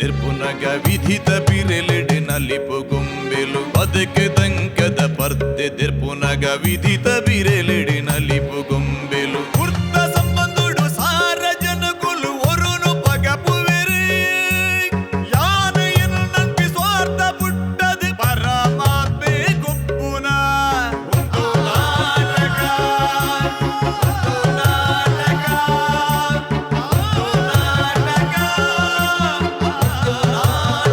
ದೆರ್ಪುನಗ ವಿಧಿತ ಬಿರೆಲೆಡೆ ನಲಿಪು ಗೊಂಬೆಲು ಬದುಕು ದಂಕದ ಪರ್ದೆ ದೆರ್ಪುನಗ ವಿಧಿತ ಬಿರೆಲೆಡೆ ನಲಿಪು ಗೊಂಬೆಲು ಕುರ್ತ ಸಂಬಂಧುಡು ಸಾರ ಜನಕುಲು ಒರುನು ಪಗಪುವೆರು ಯಾನು ಎನ್ನು ನಂಬಿ ಸ್ವಾರ್ಥ ಪುಟ್ಟದು ಪರಮಾತ್ಮೆ ಗುಪ್ಪುನ ಒಂದು ನಾಟಕ ಒಂದು ನಾಟಕ ಒಂದು ನಾಟಕ ಒಂದು ನಾಟಕ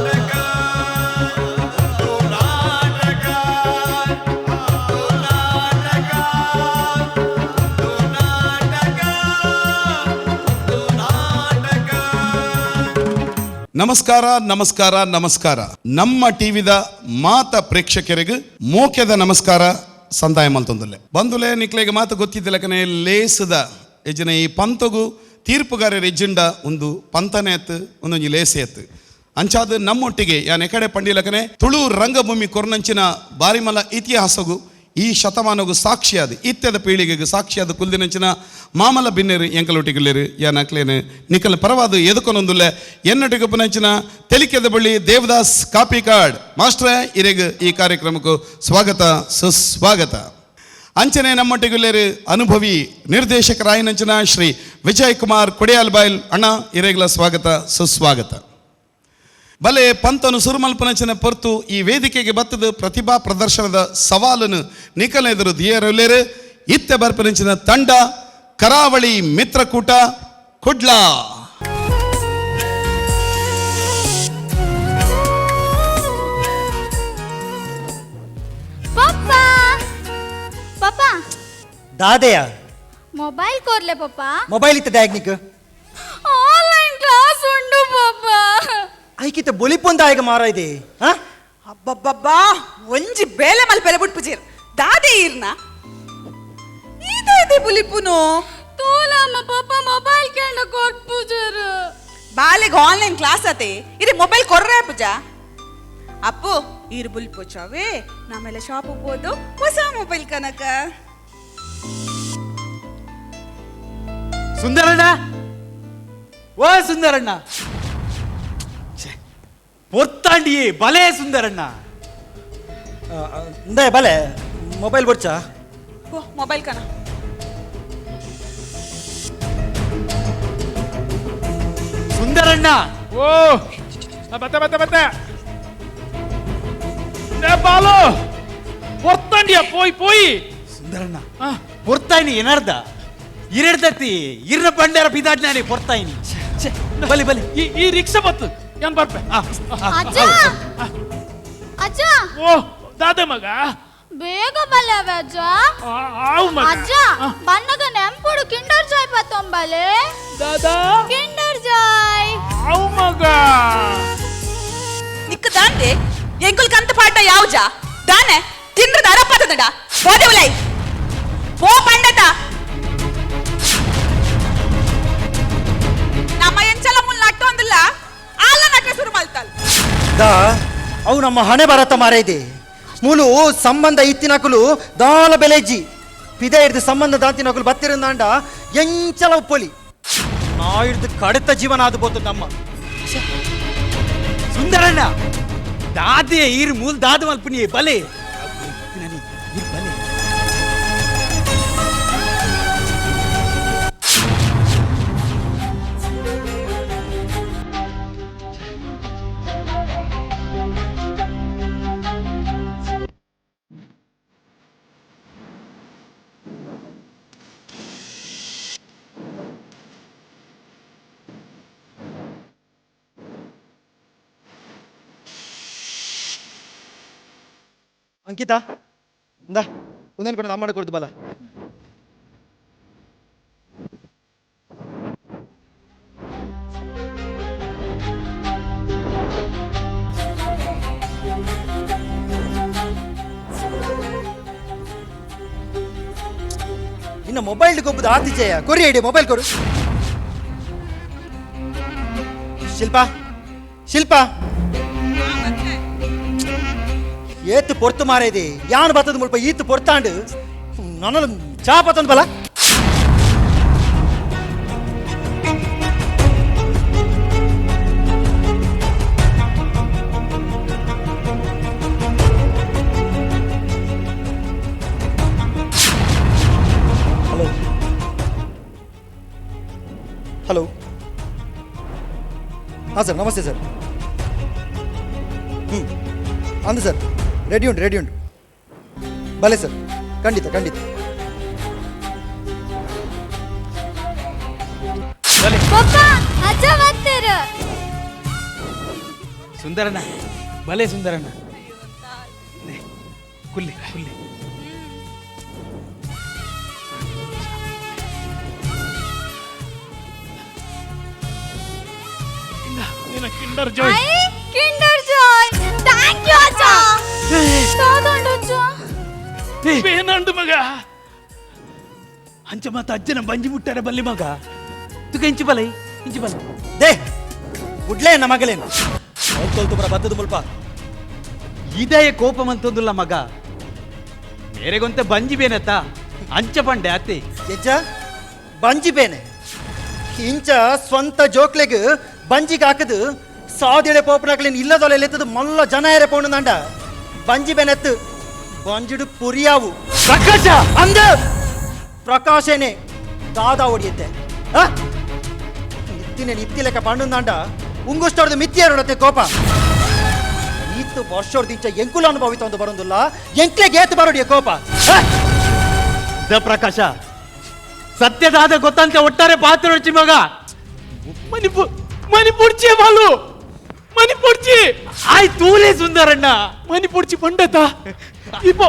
ಒಂದು ನಾಟಕ ಒಂದು ನಾಟಕ ಒಂದು ನಾಟಕ ಒಂದು ನಾಟಕ. ನಮಸ್ಕಾರ ನಮಸ್ಕಾರ ನಮಸ್ಕಾರ. ನಮ್ಮ ಟಿವಿದ ಮಾತ ಪ್ರೇಕ್ಷಕರಿಗೆ ಮೋಕ್ಯದ ನಮಸ್ಕಾರ. ಸಂದಾಯ ಮಲ್ತೊಂದುಲ್ಲೆ ಬಂದುಲೆ ನಿಕ್ಲೆಗೆ ಮಾತು ಗೊತ್ತಿದ್ದಿಲ್ಲಕನೆ ಲೇಸದ ಯಜನ ಈ ಪಂತಗು ತೀರ್ಪುಗಾರರ ಎಜ್ಜಿಂಡ ಒಂದು ಪಂತನೇ ಅತ್ತು, ಒಂದೊಂಜಿ ಲೇಸೆ ಅತ್ತು. ಅಂಚಾದ ನಮ್ಮೊಟ್ಟಿಗೆ ಯಾನ್ ಎಕಡೆ ಪಂಡಿಲಕನೆ ತುಳು ರಂಗಭೂಮಿ ಕೊರ್ನಂಚಿನ ಬಾರಿಮಲ ಇತಿಹಾಸಗು ಈ ಶತಮಾನಗು ಸಾಕ್ಷಿಯಾದ ಇತ್ಯದ ಪೀಳಿಗೆಗೆ ಸಾಕ್ಷಿಯಾದ ಕುಲ್ದಿನಂಚಿನ ಮಾಮಲ ಬಿನ್ನೆರು ಎಂಕಲೊಟ್ಟಿಗುಲ್ಲೇರು. ಯಾನ್ ಅಕ್ಲೇನು ನಿಕಲ ಪರವಾದ ಎದುಕೊನೊಂದುಲ್ಲೆ. ಎನ್ನೊಟ್ಟಿಗೆ ಪುನಂಚಿನ ತೆಲಿಕೆದ ಬಳ್ಳಿ ದೇವದಾಸ್ ಕಾಪಿಕಾಡ್ ಮಾಸ್ಟ್ರೇ, ಇರೆಗ್ ಈ ಕಾರ್ಯಕ್ರಮಕ್ಕೂ ಸ್ವಾಗತ ಸುಸ್ವಾಗತ. ಅಂಚನೆ ನಮ್ಮೊಟ್ಟಿಗುಲ್ಲೇರು ಅನುಭವಿ ನಿರ್ದೇಶಕರಾಯಿನಂಚಿನ ಶ್ರೀ ವಿಜಯ್ ಕುಮಾರ್ ಕೊಡಿಯಾಲ್ ಬಾಯ್ಲ್ ಅಣ್ಣ, ಇರೆಗ್ಲ ಸ್ವಾಗತ ಸುಸ್ವಾಗತ. ಬಲೆ ಪಂತನು ಸುರುಮಲ್ಪನಂಚಿನ ಪೊರ್ತು ಈ ವೇದಿಕೆಗೆ ಬತ್ತದ ಪ್ರತಿಭಾ ಪ್ರದರ್ಶನದ ಸವಾಲನ್ನು ನಿಕಲ ಎದುರು ದಿಯರಲ್ಲೇರು ಇತ್ತೆ ಬರ್ಪನಂಚಿನ ತಂಡ ಕರಾವಳಿ ಮಿತ್ರಕೂಟ ಕುಡ್ಲ. ಪಪ್ಪ, ಪಪ್ಪ. ದಾದೆಯ? ಮೊಬೈಲ್ ಕೊರ್ಲೆ ಪಪ್ಪ. ಮೊಬೈಲ್ ಇತ್ತ ಡಯಾಗ್ನಿಕ್? ಆನ್ಲೈನ್ ಕ್ಲಾಸ್ ಉಂಡು ಪಪ್ಪ. ಐಕಿತ ಬೊಲಿಪೊಂದ ಆಯ್ಗ ಮಾರ ಇದೆ ಹಾ. ಅಬ್ಬಬ್ಬಬ್ಬಾ, ಒಂಜಿ ಬೇಲೆ ಮಲ್ಪೆಲೆ ಬುಟ್ಪುಜೀರ್ ದಾದೆ ಈರ್ನ ಇದೆ ಬುಲಿಪುನು. ತೂಲಮ್ಮ ಪಪ್ಪ, ಮೊಬೈಲ್ ಕೇಂದ್ರ ಕೊಟ್ಪುಜರು. ಬಾಲೆಗ್ ಆನ್ಲೈನ್ ಕ್ಲಾಸ್ ಆತೆ, ಇರೆ ಮೊಬೈಲ್ ಕೊರ್ರೆ ಪೂಜಾ. ಅಪ್ಪು, ಈರ್ ಬುಲ್ಪು ಚಾವೆ ನಾಮೆಲ್ಲ ಶಾಪ್ ಹೋದು ಹೊಸ ಮೊಬೈಲ್ ಕನಕ. ಸುಂದರಣ್ಣ, ಓ ಸುಂದರಣ್ಣ. ಛೆ, ಪೊರ್ತಾಂಡಿಯೇ ಬಲೆ ಸುಂದರಣ್ಣ. ಇಂದ ಬಲೆ ಮೊಬೈಲ್ ಬೊಡ್ಚಾ. ಓ ಮೊಬೈಲ್ ಕನ. ಸುಂದರಣ್ಣ. ಓ ಬತ್ತೆ ಬತ್ತೆ ಬತ್ತೆ. ಏ ಬಾಲು, ಪೊರ್ತಾಂಡಿಯ ಪೋಯ್ ಪೋಯ್. ಸುಂದರಣ್ಣ, ಪೊರ್ತಾಯಿನಿ ಏನರ್ಧ ಇರೆಡ್ದತ್ತಿ ಇರ್ನ ಬಂಡಾರ ಪಿದಾಡ್ನಾನಿ ಪೊರ್ತಾಯಿನಿ. ಛೆ, ಬಲಿ ಬಲಿ. ಈ ಈ ರಿಕ್ಷಾ ಬತ್ತು ಏನ್ ಬರ್ಪೆ. ಅಜ್ಜ, ಅಜ್ಜ. ಓ ದಾದೆ ಮಗ. ಬೇಗ ಬಲ್ಲವೆ ಅಜ್ಜ. ಆವು ಮಗ. ಅಜ್ಜ, ಬಣ್ಣಗ ನೆಂಪುಡು ಕಿಂಡರ್ ಜಾಯ್ ಪತ್ತೊಂಬಲೆ. ದಾದಾ? ಕಿಂಡರ್ ಜಾಯ್. ಆವು ಮಗ. ನಿಕ್ಕ ದಾಂದೆ ಎಂಕುಲ್ ಕಂತ ಪಾಠ ಯಾವ್ಜ ದಾನೆ ತಿಂದ್ರದ ಅರಪ್ಪತದಡ ಹೋದೆ ಉಲೈ ಪೋ ಪಂಡತ. ನಮ್ಮ ಎಂಚಲ ಮುಲ್ ನಟ್ಟು ಅಂದಿಲ್ಲ ಆಲ ನಟ್ರೆ ಶುರು ಮಲ್ತಲ್. ದಾ ಅವು ನಮ್ಮ ಹಣೆ ಬರತ ಮಾರ ಇದೆ. ಮೂಲು ಸಂಬಂಧ ಇತ್ತಿನಕುಲು ದಾಲ ಬೆಲೆಜ್ಜಿ ಪಿದ ಹಿಡ್ದು ಸಂಬಂಧ ದಾಂತಿನಕುಲು ಬತ್ತಿರಂದಾಂಡ ಎಂಚಲ ಉಪ್ಪೊಲಿ ನಾ ಹಿಡ್ದು ಕಡಿತ ಜೀವನ ಆದು ಬೋತು ನಮ್ಮ. ಛೆ, ಸುಂದರಣ್ಣ, ದಾದೆ ಈರ್ ಮೂಲ್ ದಾದ ಮಲ್ಪುನಿ ಬಲೆ ಈರ್ ಬಲೆ. ಅಂಕಿತಾ, ಇಂದ ಒಂದೇನು ಕೊಡ ಅಮ್ಮನ ಕೊಡ್ದು ಬಲ. ಇನ್ನು ಮೊಬೈಲ್ ಗೊಬ್ಬದ ಆತಿಜಯ ಕೊರಿ ಐಡಿ ಮೊಬೈಲ್ ಕೊರು. ಶಿಲ್ಪಾ, ಶಿಲ್ಪಾ. ಏತು ಪೊರ್ತು ಮಾರೇದಿ ಯಾನ್ ಬತ್ತದ ಮುಲ್ಪ ಈತು ಪೊರ್ತಾಂಡು ನನ್ನ ಚಾ ಪತ್ತಂದು ಬಲ. ಹಲೋ, ಹಾಂ ಸರ್, ನಮಸ್ತೆ ಸರ್. ಹ್ಞೂ ಅಂದು ಸರ್, ರೆಡಿ ಉಂಟು, ರೆಡಿ ಉಂಟು. ಭಲೆ ಸರ್, ಖಂಡಿತ ಖಂಡಿತ. ಪಪ್ಪ ಅಜ್ಜ ಬರ್ತೀರ. ಸುಂದರಣ್ಣ, ಬಲೆ ಸುಂದರಣ್ಣ. ಕುಲ್ಲಿ ಕುಲ್ಲಿ. Kinder Joy. I Kinder Joy. Thank you ಅಜ್ಜ. ತಗೊಂಡು ಅಜ್ಜ. ಬೇನಂಡು ಮಗ. ಅಂಚ ಮಾತ ಅಜ್ಜನ ಬಂಜಿ ಮುಟ್ಟಾರೆ ಬಲ್ಲಿ ಮಗ. ತುಕ ಇಂಚು ಬಲೈ, ಇಂಚು ಬಲ. They ಬುಡ್ಲೇ ನನ್ನ ಮಗಳೇನು ತೊಲ್ತು ಬರ ಬತ್ತದ ಮುಲ್ಪ. ಇದೆಯ ಕೋಪ ಮಂತೊಂದುಲ್ಲ ಮಗ. ಮೇರೆಗೊಂತ ಬಂಜಿ ಬೇನತ್ತ ಅಂಚ ಪಂಡೆ ಅತ್ತೆ. ಎಜ್ಜ ಬಂಜಿ ಬೇನೆ ಇಂಚ ಸ್ವಂತ ಜೋಕ್ಲೆಗ್ ಬಂಜಿಗೆ ಹಾಕದು ಸಾದಿಳೆ ಪೋಪನಾಕ್ಲೇನು ಇಲ್ಲದೊಲೆ ಎತ್ತದು ಮಲ್ಲ ಜನ ಏರೆ ಪೋಣುಂದಾಂಡ ಬಂಜಿ ಬೇನೆತ್ತು ಬಂಜಿಡು ಪುರಿಯಾವು. ಪ್ರಕಾಶ ಅಂದ ಪ್ರಕಾಶನೇ ದಾದಾ ಹೊಡಿಯುತ್ತೆ. ನಿತ್ತಿನ ನಿತ್ತಿ ಲೆಕ್ಕ ಪಂಡುಂದಾಂಡ ಉಂಗುಷ್ಟೋರ್ದು ಮಿತ್ತಿಯರುಡತ್ತೆ ಕೋಪ. ಈತು ವರ್ಷೋರ್ದಿಂಚ ಎಂಕುಲ ಅನುಭವಿತ ಒಂದು ಬರೋದಿಲ್ಲ, ಎಂಕ್ಲೆ ಗೇತು ಬರೋಡಿಯ ಕೋಪ. The ಪ್ರಕಾಶ ಸತ್ಯದಾದ ಗೊತ್ತಂತೆ ಒಟ್ಟಾರೆ ಪಾತ್ರ ಹೊಡ್ಚಿ ಮಗ. ಮನಿ ಮನಿ ಪುಡ್ಚಿ ಬಾಲು, ಮನಿ ಪುಡ್ಚಿ. ಆಯ್ ತೂಲೆ ಸುಂದರಣ್ಣ. ಮನಿ ಪುಡ್ಚಿ ಪಂಡತ ಇಪ್ಪ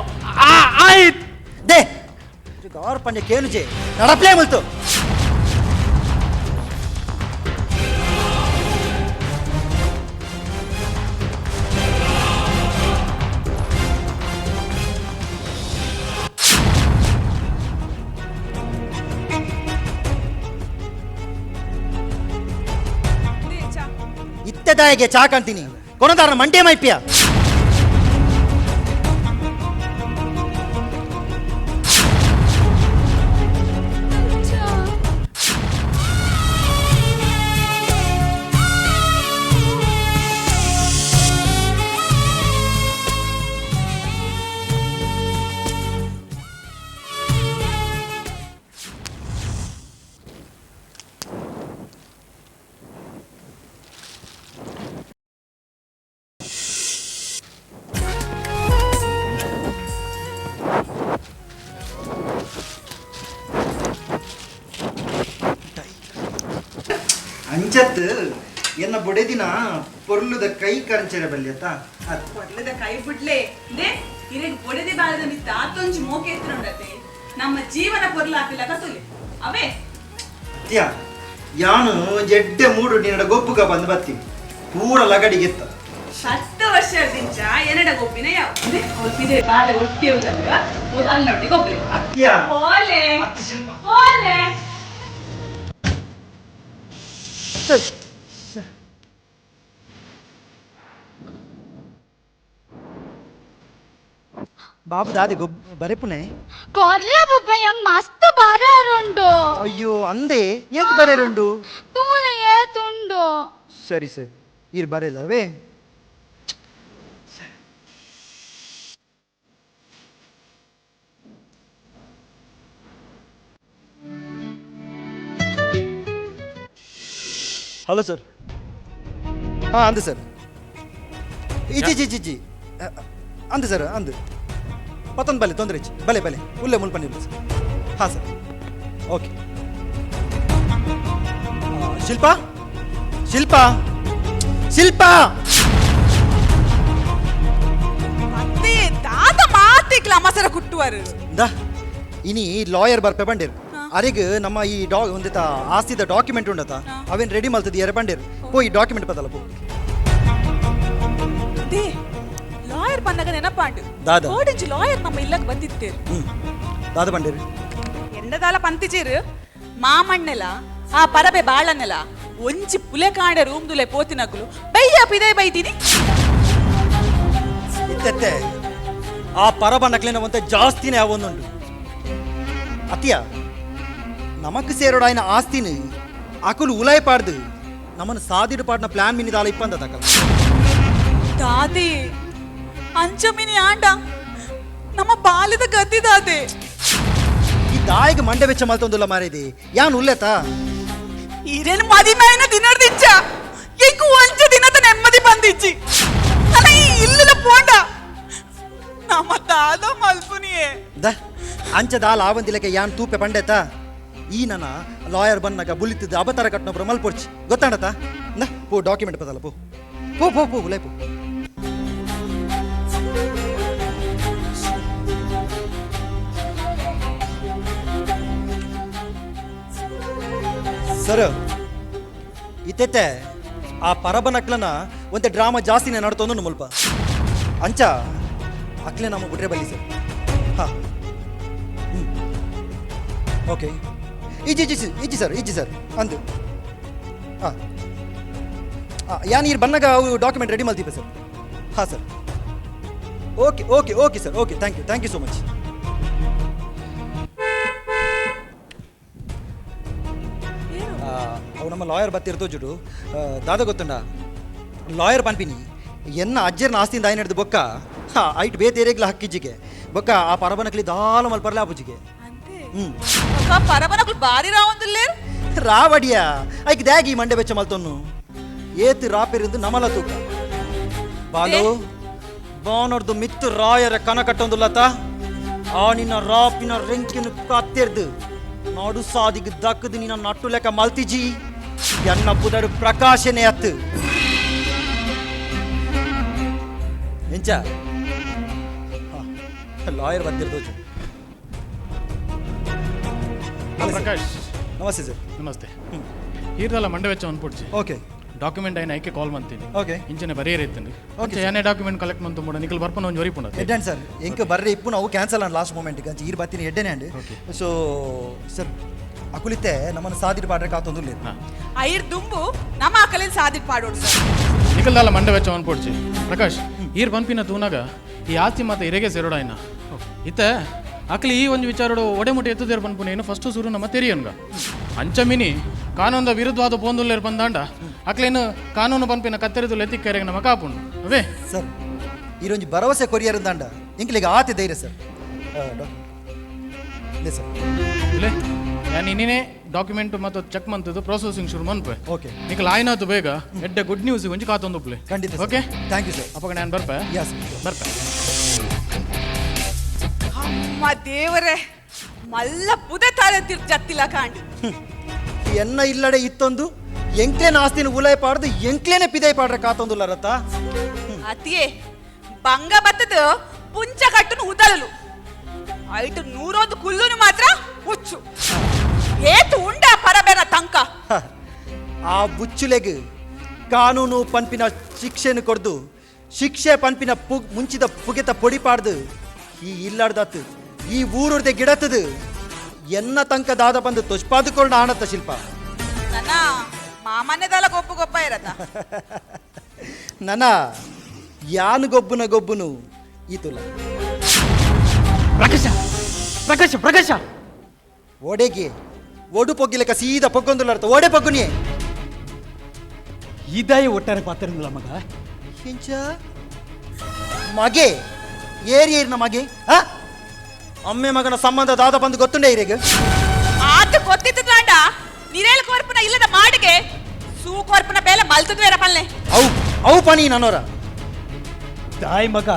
ಆಯ್ತು. They gar ಪಂಡ್ಯ ಕೇಳುಜೆ ನಡಪ್ಲೇ ಮುಲ್ತು. ಇತ್ತದಾಯಿಗೆ ಚಾ ಕಾಣ್ತೀನಿ ಕೊನದಾರನ ಮಂಡ್ಯ ಮೈಪಿಯ. ಅಂಚತ್ ಎನ್ನ ಬೊಡೆದಿನ ಪೊರ್ಲುದ ಕೈ ಕರಂಚೆರೆ ಬಲ್ಯತ. ಪೊರ್ಲುದ ಕೈ ಬಿಡ್ಲೆ they ಇರೆಗ್ ಬೊಡೆದಿ ಬಾಲದ ಮಿತ್ತ ಆತೊಂಜಿ ಮೋಕೆ ಎತ್ತುಂಡತೆ ನಮ್ಮ ಜೀವನ ಪೊರ್ಲ ಹಾಕಿಲ್ಲ ಕತ್ತುಲೆ ಅವೇ. ಅತ್ಯ ಯಾನು ಜಡ್ಡೆ ಮೂಡು ನಿನ್ನಡ ಗೊಪ್ಪುಗ ಬಂದು ಬತ್ತಿ ಪೂರ ಲಗಡಿಗೆತ್ತ. 10 ವರ್ಷದಿಂಚ ಎನ್ನಡ ಗೊಪ್ಪಿನ ಯಾವ ಒಪ್ಪಿದೆ ಬಾಲ ಒಟ್ಟಿ ಉಂಟಲ್ವ ಅಲ್ಲೊಟ್ಟಿ ಗೊಪ್ಪಲೆ. ಅತ್ಯ ಓಲೆ ಓಲೆ ಬಾಬು ದಾದಿ ಗೊಬ್ ಬರೆಪುನೆ ಕೊರ್ಲ ಪಪ್ಪ, ಯಂಗ್ ಮಸ್ತ್ ಬರಾರುಂಡು. ಅಯ್ಯೋ ಅಂದೆ ಏಕ್ ಬರೆರುಂಡು? ತೂಲೆ ಏತುಂಡು. ಸರಿ ಸರಿ ಇರ್ ಬರೆಲ್ಲವೇ. Hello sir. ಹಾಂ ಅಂದು ಸರ್. ಇಜಿ ಜಿ ಜಿ ಜಿ ಅಂದು ಸರ್ ಅಂದು ಪತ್ತೊಂದು ಬಲೆ ತೊಂದರೆ ಇಚ್ಚಿ ಬಲೆ ಬಲೆ ಉಲ್ಲೆ ಮುಲ್ಪನಿ ಸರ್. ಹಾಂ ಸರ್ ಓಕೆ. ಶಿಲ್ಪಾ ಶಿಲ್ಪಾ ಶಿಲ್ಪಾ ಅತ್ತೆ ತಾತ ಮಾತಿಕ್ಲ ಮಸರ ಕುಟ್ಟುವರು. ದಾ ಇನಿ ಲಾಯರ್ ಬರ್ಪೆ ಬಂಡೇರು ಅರೆಗ್ ನಮ್ಮ ಈ ಡಾ ಒಂದಿತ ಆಸ್ತಿದ ಡಾಕ್ಯುಮೆಂಟ್ ಉಂಡತ ಅವೇನ್ ರೆಡಿ ಮಲ್ತದ ಎರೆ ಬಂಡೇರು ಪೋ ಈ ಡಾಕ್ಯುಮೆಂಟ್ ಪದಲ್ಲ ಪೋ. They lawyer ಬಂದಾಗ ನೆನಪಾಂಡು ದಾದಾ. ಕೋಡಿಂಚಿ ಲಾಯರ್ ನಮ್ಮ ಇಲ್ಲಕ್ಕೆ ಬಂದಿತ್ತೇರು. ದಾದ ಬಂಡೇರು ಎಂಡದಾಲ ಪಂತಿಚೇರು ಮಾಮಣ್ಣೆಲ ಆ ಪರಬೆ ಬಾಳನ್ನೆಲ ಒಂಜಿ ಪುಲೆ ಕಾಂಡೆ ರೂಮ್ ದುಲೆ ಪೋತಿನಕುಲು ಬೈಯ ಪಿದೆ ಬೈತೀನಿ. ಇತ್ತೆತ್ತೆ ಆ ಪರಬ ನಕ್ಲಿನ ಒಂತ ಜಾಸ್ತಿನೇ ಅವೊಂದುಂಡು ಅತಿಯ ನಮಕ್ ಸೇರೋಡಾಯಿನ ಆಸ್ತಿನ ಅಕುಲು ಉಲಾಯ್ ಪಾಡ್ದು ನಮ್ಮನ್ನು ಸಾದಿಡು ಪಾಡ್ನ ಪ್ಲಾನ್ ಮಿನಿದಾಲ ಇಪ್ಪಂದ ತಕಲ. ದಾದಿ ಅಂಚಮಿನಿ ಆಂಡ ನಮ್ಮ ಬಾಲ್ಯದ ಗತಿ ದಾದೆ. ಈ ದಾಯಿಗೆ ಮಂಡೆ ಬೆಚ್ಚ ಮಲ್ತೊಂದುಲ್ಲ ಮಾರೇದಿ ಯಾನ್ ಉಲ್ಲೆತ. ಇರೇನು ಮದಿಮಾಯಿನ ದಿನರ್ದಿಂಚ ಎಂಕು ಒಂಜ ದಿನದ ನೆಮ್ಮದಿ ಬಂದಿಜ್ಜಿ. ಅಲ್ಲ ಈ ಇಲ್ಲದ ಪೋಂಡ ನಮ್ಮ ದಾದ ಮಲ್ಪುನಿಯೇ. The ಅಂಚ ದಾಲ ಆವಂದಿಲಕ್ಕೆ ಯಾನ್ ತೂಪೆ ಪಂಡೆತ ಈ ನನ್ನ ಲಾಯರ್ ಬನ್ನಾಗ ಬುಲಿತಿದ್ದ ಅಬತಾರ ಕಟ್ನೊಬ್ರು ಮಲ್ಪೊಡ್ಚಿ ಗೊತ್ತಾಡತ. ನ ಪೋ ಡಾಕ್ಯುಮೆಂಟ್ ಪದಲ್ಲ ಪೋ ಪೋ ಪೋ ಪೋ ಉಲೈ ಪೋ. ಸರ್ ಇತ್ತೆತ್ತೆ ಆ ಪರಬನಕ್ಲನ ಒಂತೆ ಡ್ರಾಮಾ ಜಾಸ್ತಿನೇ ನಡ್ತೊಂದು ಮುಲ್ಪ ಅಂಚ ಅಕ್ಲೆ ನಮ್ಮ ಬಿಟ್ರೆ ಬಲ್ಲಿ ಸರ್. ಹಾ ಓಕೆ ಇಜ್ಜಿ ಇಜ್ಜಿ ಇಜ್ಜಿ ಸರ್ ಇಜ್ಜಿ ಸರ್ ಅಂದು ಹಾಂ ಯಾನ್ ಈರ್ ಬನ್ನಾಗ ಅವು ಡಾಕ್ಯುಮೆಂಟ್ ರೆಡಿ ಮಲ್ತೀಪ ಸರ್. ಹಾಂ sir okay okay okay sir okay thank you thank you so much. ಅವು ನಮ್ಮ ಲಾಯರ್ ಬತ್ತಿರ್ತೋ ಜುಡು ದಾದ ಗೊತ್ತುಂಡ ಲಾಯರ್ ಪನ್ಪಿನಿ ಎನ್ನ ಅಜ್ಜರ್ನ ಆಸ್ತಿಯಿಂದ ಆಯ್ನ ಹಿಡ್ದು ಬೊಕ್ಕ ಹಾ ಐಟ್ ಬೇತೇರೆಗ್ಲ ಹಕ್ಕಿಜ್ಜಿಗೆ ಬೊಕ್ಕ ಆ ಪರಬನಕ್ಲಿ ದಾಲ ಮಲ್ಪರ್ಲೆ ಆಪುಜಿಗೆ. ಹ್ಮ್ ಪರಬನಕ್ಲು ಬಾರಿ ರಾವಂದುಲ್ಲೇರು ರಾವಡಿಯ ಐಕ್ ದ್ಯಾಗಿ ಮಂಡೆ ಬೆಚ್ಚ ಮಲ್ತೊನ್ನು ಏತ್ ರಾಪಿರಿಂದು ನಮಲ ತೂಕ ಬಾಲು ಬಾನೊಡ್ದು ಮಿತ್ತು ರಾಯರ ಕನ ಕಟ್ಟೊಂದುಲ್ಲತ ಆ ನಿನ್ನ ರಾಪಿನ ರೆಂಕಿನ ಕತ್ತೆರ್ದು ನಾಡು ಸಾದಿಗೆ ದಕ್ಕದು ನಿನ್ನ ನಟ್ಟು ಲೆಕ್ಕ ಮಲ್ತಿಜಿ ಎನ್ನ ಪುದಡು ಪ್ರಕಾಶನೆ ಅತ್ತು ಎಂಚ ಲಾಯರ್ ಬಂದಿರ್ದೋಜು. ಪ್ರಕಾಶ್ ನಮಸ್ತೆ ಸರ್. ನಮಸ್ತೆ. ಈರ್ದಲ್ಲ ಮಂಡೆ ವೆಚ್ಚ ಅನ್ಪುಡ್ಚಿ ಓಕೆ ಡಾಕ್ಯುಮೆಂಟ್ ಐನ ಐಕೆ ಕಾಲ್ ಮಂತೀನಿ. ಓಕೆ ಇಂಚನೆ ಬರಿಯರ್ ಇತ್ತಂడి. ಓಕೆ ಏನೇ ಡಾಕ್ಯುಮೆಂಟ್ ಕಲೆಕ್ಟ್ ಮಂತು ಮೂಡ ನಿಖಲ್ ಬರ್ಪನ ಒಂಜಿ ಒರಿಪುಂಡ. ಎಡ್ಡಂಡ್ ಸರ್ ಎಂಕ್ ಬರ್ರೆ ಇಪ್ಪು ನಾವು ಕ್ಯಾನ್ಸಲ್ ಅಂಡ್ ಲಾಸ್ಟ್ ಮೂಮೆಂಟ್ ಅಂಚ ಈರ್ ಬತ್ತಿನ ಎಡ್ಡೆನೆ ಅಂಡ್. ಸೊ ಸರ್ ಅಕುಲಿತೆ ನಮ್ಮನ್ನು ಸಾದಿಡ್ ಪಾಡ್ರೆ ಕಾತೊಂದುಲ್ಲೇರು. ಐರ್ ದುಂಬು ನಮ್ಮ ಅಕಲಿನ ಸಾದಿಡ್ ಪಾಡೋಡು ಸರ್. ನಿಖಲ್ದಲ್ಲ ಮಂಡೆ ವೆಚ್ಚ ಅನ್ಪುಡ್ಚಿ ಪ್ರಕಾಶ್ ಈರ್ ಪನ್ಪಿನ ತೂನಾಗ ಈ ಆಸ್ತಿ ಮಾತ ಇರೆಗೆ ಸೇರೋಡಾಯ್ನ ಇತ್ತ ಅಕ್ಲಿ ಈ ಒಂದು ವಿಚಾರಡು ಒಡೆಮುಟ್ಟಿ ಎತ್ತದೇರು ಪನ್ಪುನೇನು ಫಸ್ಟ್ ಸುರು ನಮ್ಮ ತೆರಿಯನ್ಗ ಅಂಚಮಿನಿ ಕಾನೂನದ ವಿರುದ್ಧವಾದ ಪೋಂದುಲ್ಲೇರು ಬಂದಾಂಡ ಅಕ್ಲೇನು ಕಾನೂನು ಪನ್ಪಿನ ಕತ್ತೆರಿದು ಎತ್ತಿಕ್ಕರೆಗೆ ನಮ್ಮ ಕಾಪುಂಡು ಅವೇ. ಸರ್ ಈರೊಂಜಿ ಭರವಸೆ ಕೊರಿಯರ್ ದಾಂಡ ಎಂಕ್ಲಿಗೆ ಆತೆ ಧೈರ್ಯ ಸರ್. Document sir. ಇಲ್ಲೇ ನಾನು ಇನ್ನೇನೆ ಡಾಕ್ಯುಮೆಂಟ್ ಮತ್ತು ಚೆಕ್ ಮಂತದ್ದು ಪ್ರೊಸೆಸಿಂಗ್ ಶುರು ಮನ್ಪೆ. ಓಕೆ ನಿಖಲ್ ಆಯ್ನಾತು ಬೇಗ ಎಡ್ಡೆ ಗುಡ್ ನ್ಯೂಸ್ ಒಂಜಿ ಕಾತೊಂದುಪ್ಲೆ. ಖಂಡಿತ. Okay thank you sir. ಅಪ್ಪಗ ನಾನು ಬರ್ಪೆ. ಯಸ್ ಬರ್ಪೆ. ಅಮ್ಮ ದೇವರೇ ಮಲ್ಲ ಪುದೆ ತಾರೆ ಜತ್ತಿಲ್ಲ ಕಾಂಡ್. ಎನ್ನ ಇಲ್ಲಡೆ ಇತ್ತೊಂದು ಎಂಕ್ಲೇನ ಆಸ್ತಿನ ಉಲೈ ಪಾಡ್ದು ಎಂಕ್ಲೇನೆ ಪಿದೈ ಪಾಡ್ರೆ ಕಾತೊಂದುಲ್ಲ ರತ್ತ. ಅತಿಯೇ ಬಂಗ ಬತ್ತದ ಪುಂಚ ಕಟ್ಟುನು ಉದಲಲು ಐಟು ನೂರೊಂದು ಕುಲ್ಲುನು ಮಾತ್ರ ಹುಚ್ಚು ಏತು ಉಂಡ ಪರಬೇನ ತಂಕ. ಆ ಬುಚ್ಚುಲೆಗ್ ಕಾನೂನು ಪನ್ಪಿನ ಶಿಕ್ಷೆನು ಕೊಡ್ದು ಶಿಕ್ಷೆ ಪನ್ಪಿನ ಮುಂಚಿದ ಪುಗೆತ ಪೊಡಿ ಪಾಡ್ದು ಈ ಇಲ್ಲಾಡ್ದತ್ತು ಈ ಊರುರ್ದೆ ಗಿಡತ್ತದು ಎನ್ನ ತಂಕ ದಾದ ಬಂದು ತೊಷ್ಪಾದುಕೊಳ್ಳ ಆಣತ್ತ ಶಿಲ್ಪ. ನನ್ನ ಮಾಮಾನ್ಯದಲ್ಲ ಗೊಪ್ಪು ಗೊಪ್ಪ ಇರತ್ತ. ನನ್ನ ಯಾನು ಗೊಬ್ಬುನ ಗೊಬ್ಬುನು ಈತುಲ. ಪ್ರಕಾಶ ಪ್ರಕಾಶ ಪ್ರಕಾಶ ಓಡೆಗೆ ಓಡು ಪೊಗ್ಗಿಲೆಕ್ಕ ಸೀದಾ ಪೊಗ್ಗೊಂದುಲಾರ್ತ ಓಡೆ ಪೊಗ್ಗುನಿಯೇ. ಇದಾಯ ಒಟ್ಟಾರೆ ಪಾತ್ರ ಮಗ. ಎಂಚ ಮಗೆ ಏರಿ ಏರಿನ ಮಗೆ ಆ ಅಮ್ಮೆ ಮಗನ ಸಂಬಂಧ ದಾದ ಬಂದು ಗೊತ್ತುಂಡೆ ಇರೆಗ್. ಆತ ಗೊತ್ತಿತ್ತಂಡ ನೀರೇಲ್ ಕೋರ್ಪುನ ಇಲ್ಲದ ಮಾಡಿಗೆ ಸೂ ಕೋರ್ಪುನ ಬೇಲೆ ಮಲ್ತದ್ವೇರ ಪಲ್ಲೆ. ಅವು ಅವು ಪನಿ ನನ್ನೋರ. ದಾಯ್ ಮಗ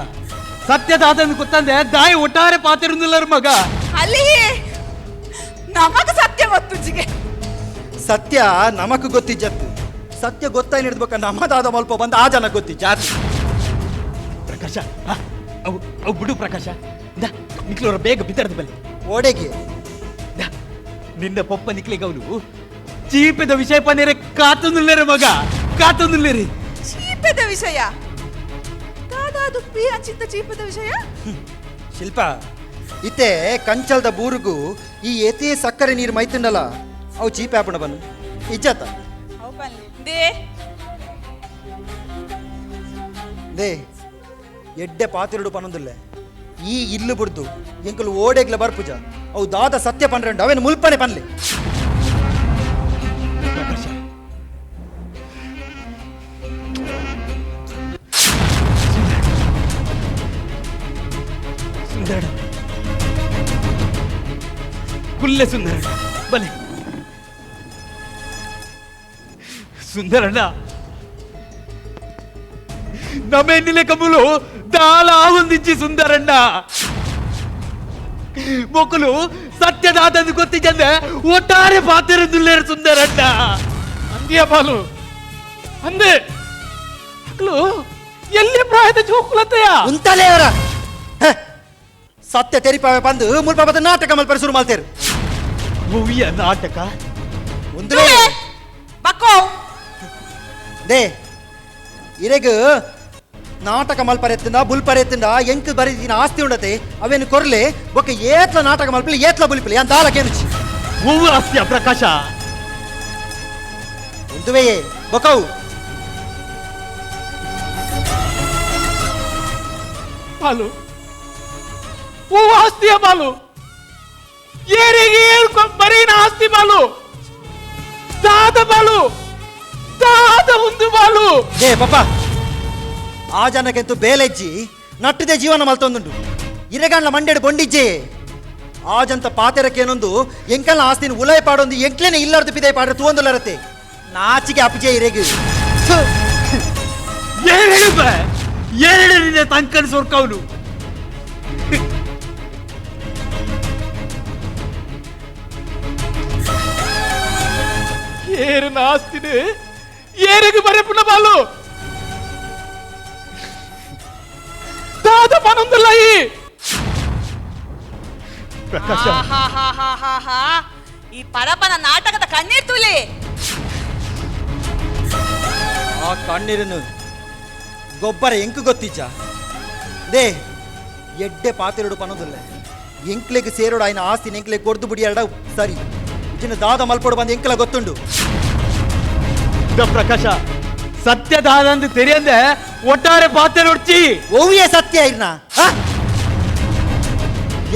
ಸತ್ಯದಾದನ್ ಗೊತ್ತಂದೆ ದಾಯ್ ಒಟ್ಟಾರೆ ಪಾತಿರುಂದಿಲ್ಲರ ಮಗ. ಅಲ್ಲಿ ನಮಗ ಸತ್ಯ ಗೊತ್ತುಜ್ಜಿಗೆ. ಸತ್ಯ ನಮಕ್ ಗೊತ್ತಿಜ್ಜತ್ತು ಸತ್ಯ ಗೊತ್ತಾಯಿ ಹಿಡ್ಬೇಕ ನಮ್ಮ ದಾದ ಮಲ್ಪ ಬಂದು ಆ ಜನ ಗೊತ್ತಿಜ್ಜಾತಿ. ಪ್ರಕಾಶ ಅವು ಅವು ಬಿಡು ಪ್ರಕಾಶ ನಿಕ್ಲೋರ ಬೇಗ ಬಿತ್ತರದ ಬಲ್ಲಿ. ಓಡೆಗೆ ನಿನ್ನ ಪೊಪ್ಪ ನಿಕ್ಲಿಗವನು ಚೀಪದ ವಿಷಯ ಪನೇರೆ ಕಾತೊಂದುಲ್ಲೇರೆ ಮಗ ಕಾತೊಂದುಲ್ಲೇರಿ. ಚೀಪದ ವಿಷಯ ದಾದಾದು ಪಿ ಅಂಚಿತ್ತ ಚೀಪದ ವಿಷಯ. ಶಿಲ್ಪ ಇತ್ತೆ ಕಂಚಲ್ದ ಬೂರುಗು ಈ ಎತೆ ಸಕ್ಕರೆ ನೀರು ಮೈತುಂಡಲ್ಲ ಅವು ಚೀಪೆ ಆಪಣ ಬನ್ನು ಇಜ್ಜಾತ. ಅವು ಪಲ್ಲೆ they they ಎಡ್ಡೆ ಪಾತಿರುಡು ಪನೊಂದುಲ್ಲೆ ಈ ಇಲ್ಲು ಬುಡ್ದು ಎಂಕುಲು ಓಡೆಗ್ಲ ಬರ್ಪುಜ ಅವು ದಾದ ಸತ್ಯ ಪನ್ರೆಂಡು ಅವೇನು ಮುಲ್ಪನೆ ಪನ್ಲೆ. ಪ್ರಕಾಶ ಸುಂದರಣ ಕುಲ್ಲೆ ಸುಂದರಣ ಬಲೆ. ಸುಂದರಣ್ಣ ನಮ್ಮೆನ್ನಿಲೆ ಕಮುಲು ದಾಲ ಆವೊಂದಿಜ್ಜಿ ಸುಂದರಣ್ಣ. ಮೊಕಲು ಸತ್ಯದಾದಂದು ಗೊತ್ತಿಜಂದೆ ಒಟ್ಟಾರೆ ಪಾತೆರಂದುಲ್ಲೇರು ಸುಂದರಣ್ಣ. ಅಂದಿಯ ಬಾಲು ಅಂದೆ ಅಕ್ಲು ಎಲ್ಲಿ ಪ್ರಾಯದ ಜೋಕುಲತೆಯ ಉಂತಲೇ ಅವರ ಸತ್ಯ ತೆರಿಪಾವೆ ಬಂದು ಮುಲ್ಪ ನಾಟಕ ಮಲ್ಪರೆ ಶುರು ಮಾಡ್ತೇರು. ಮೂವಿಯ ನಾಟಕ ಒಂದು ಬಕ್ಕೋ. They ಇರೆಗ್ ನಾಟಕ ಮಲ್ಪರೆ ಎತ್ತಿಂದ ಬುಲ್ಪರೆ ಎತ್ತಿಂದ ಎಂಕ್ ಬರೀದಿನ ಆಸ್ತಿ ಉಂಡತೆ ಅವೇನು ಕೊರ್ಲೆ ಬೊಕ್ಕ ಏತ್ಲ ನಾಟಕ ಮಲ್ಪಲಿ ಏತ್ಲ ಬುಲ್ಪಲಿ ಅಂತ ದಾಲಕೇನುಚಿ. ಹೂವು ಆಸ್ತಿಯ ಪ್ರಕಾಶ. ಒಂದುವೆಯೇ ಬೊಕವು. ಬಾಲು ಓ ಆಸ್ತಿಯ ಬಾಲು ಏರಿಗೆ ಏಳ್ಕೊ ಬರೀನ ಆಸ್ತಿ ಬಾಲು ದಾದ ಬಾಲು ದಾದ ಒಂದು ಬಾಲು. They ಪಪ್ಪ ಆ ಜನಕ್ಕೆಂತೂ ಬೇಲೆಜ್ಜಿ ನಟ್ಟದೆ ಜೀವನ ಮಲ್ತೊಂದುಂಡು ಇರೆಗಂಡ್ಲ ಮಂಡೆಡು ಬೊಂಡಿಜ್ಜೆ ಆ ಜಂತ ಪಾತೆರಕ್ಕೇನೊಂದು ಎಂಕಲ್ನ ಆಸ್ತಿನ ಉಲೈ ಪಾಡೊಂದು ಎಂಕ್ಲೇನೆ ಇಲ್ಲರ್ದು ಪಿದೈ ಪಾಡ್ರೆ ತೂವೊಂದುಲ್ಲರತ್ತೆ ನಾಚಿಕೆ ಅಪ್ಪಜೆ ಇರೆಗ್. ಥು. ಏನ್ ಹೇಳು ಬೇ? ಏನ್ ಹೇಳು ನಿನ್ನ ತಂಕನ್ ಸೊರ್ಕವನು? ಏರಿನ ಆಸ್ತಿನಿ ಏರಿಗೆ ಬರೆಪುನ ಬಾಲು ದಾದ ಪನೊಂದುಲ್ಲ ಈ ಪ್ರಕಾಶ. ಆಹಾಹಾಹಾಹಾಹಾ. ಈ ಪರಪನ ನಾಟಕದ ಕಣ್ಣೀರ್ ತುಲಿ. ಆ ಕಣ್ಣೀರನ್ನು ಗೊಬ್ಬರ ಎಂಕು ಗೊತ್ತಿಜ್ಜ they ಎಡ್ಡೆ ಪಾತಿರಡು ಪನೋದಿಲ್ಲ ಎಂಕ್ಲೆಗ್ ಸೇರೋಡು ಆಯ್ನ ಆಸ್ತಿ ಎಂಕ್ಲೆಗ್ ಕೊರ್ದು ಬುಡಿಯರಡ ಸರಿ ಇಜಿನ ದಾದ ಮಲ್ಪೋಡು ಬಂದು ಎಂಕ್ಲ ಗೊತ್ತುಂಡು. The ಪ್ರಕಾಶ ಸತ್ಯದಾದಂದು ತೆರೆಯಂದೆ ಒಟ್ಟಾರೆ ಪಾತೆ ನೋಡ್ಚಿ. ಓವಿಯೇ ಸತ್ಯ ಇರ್ನ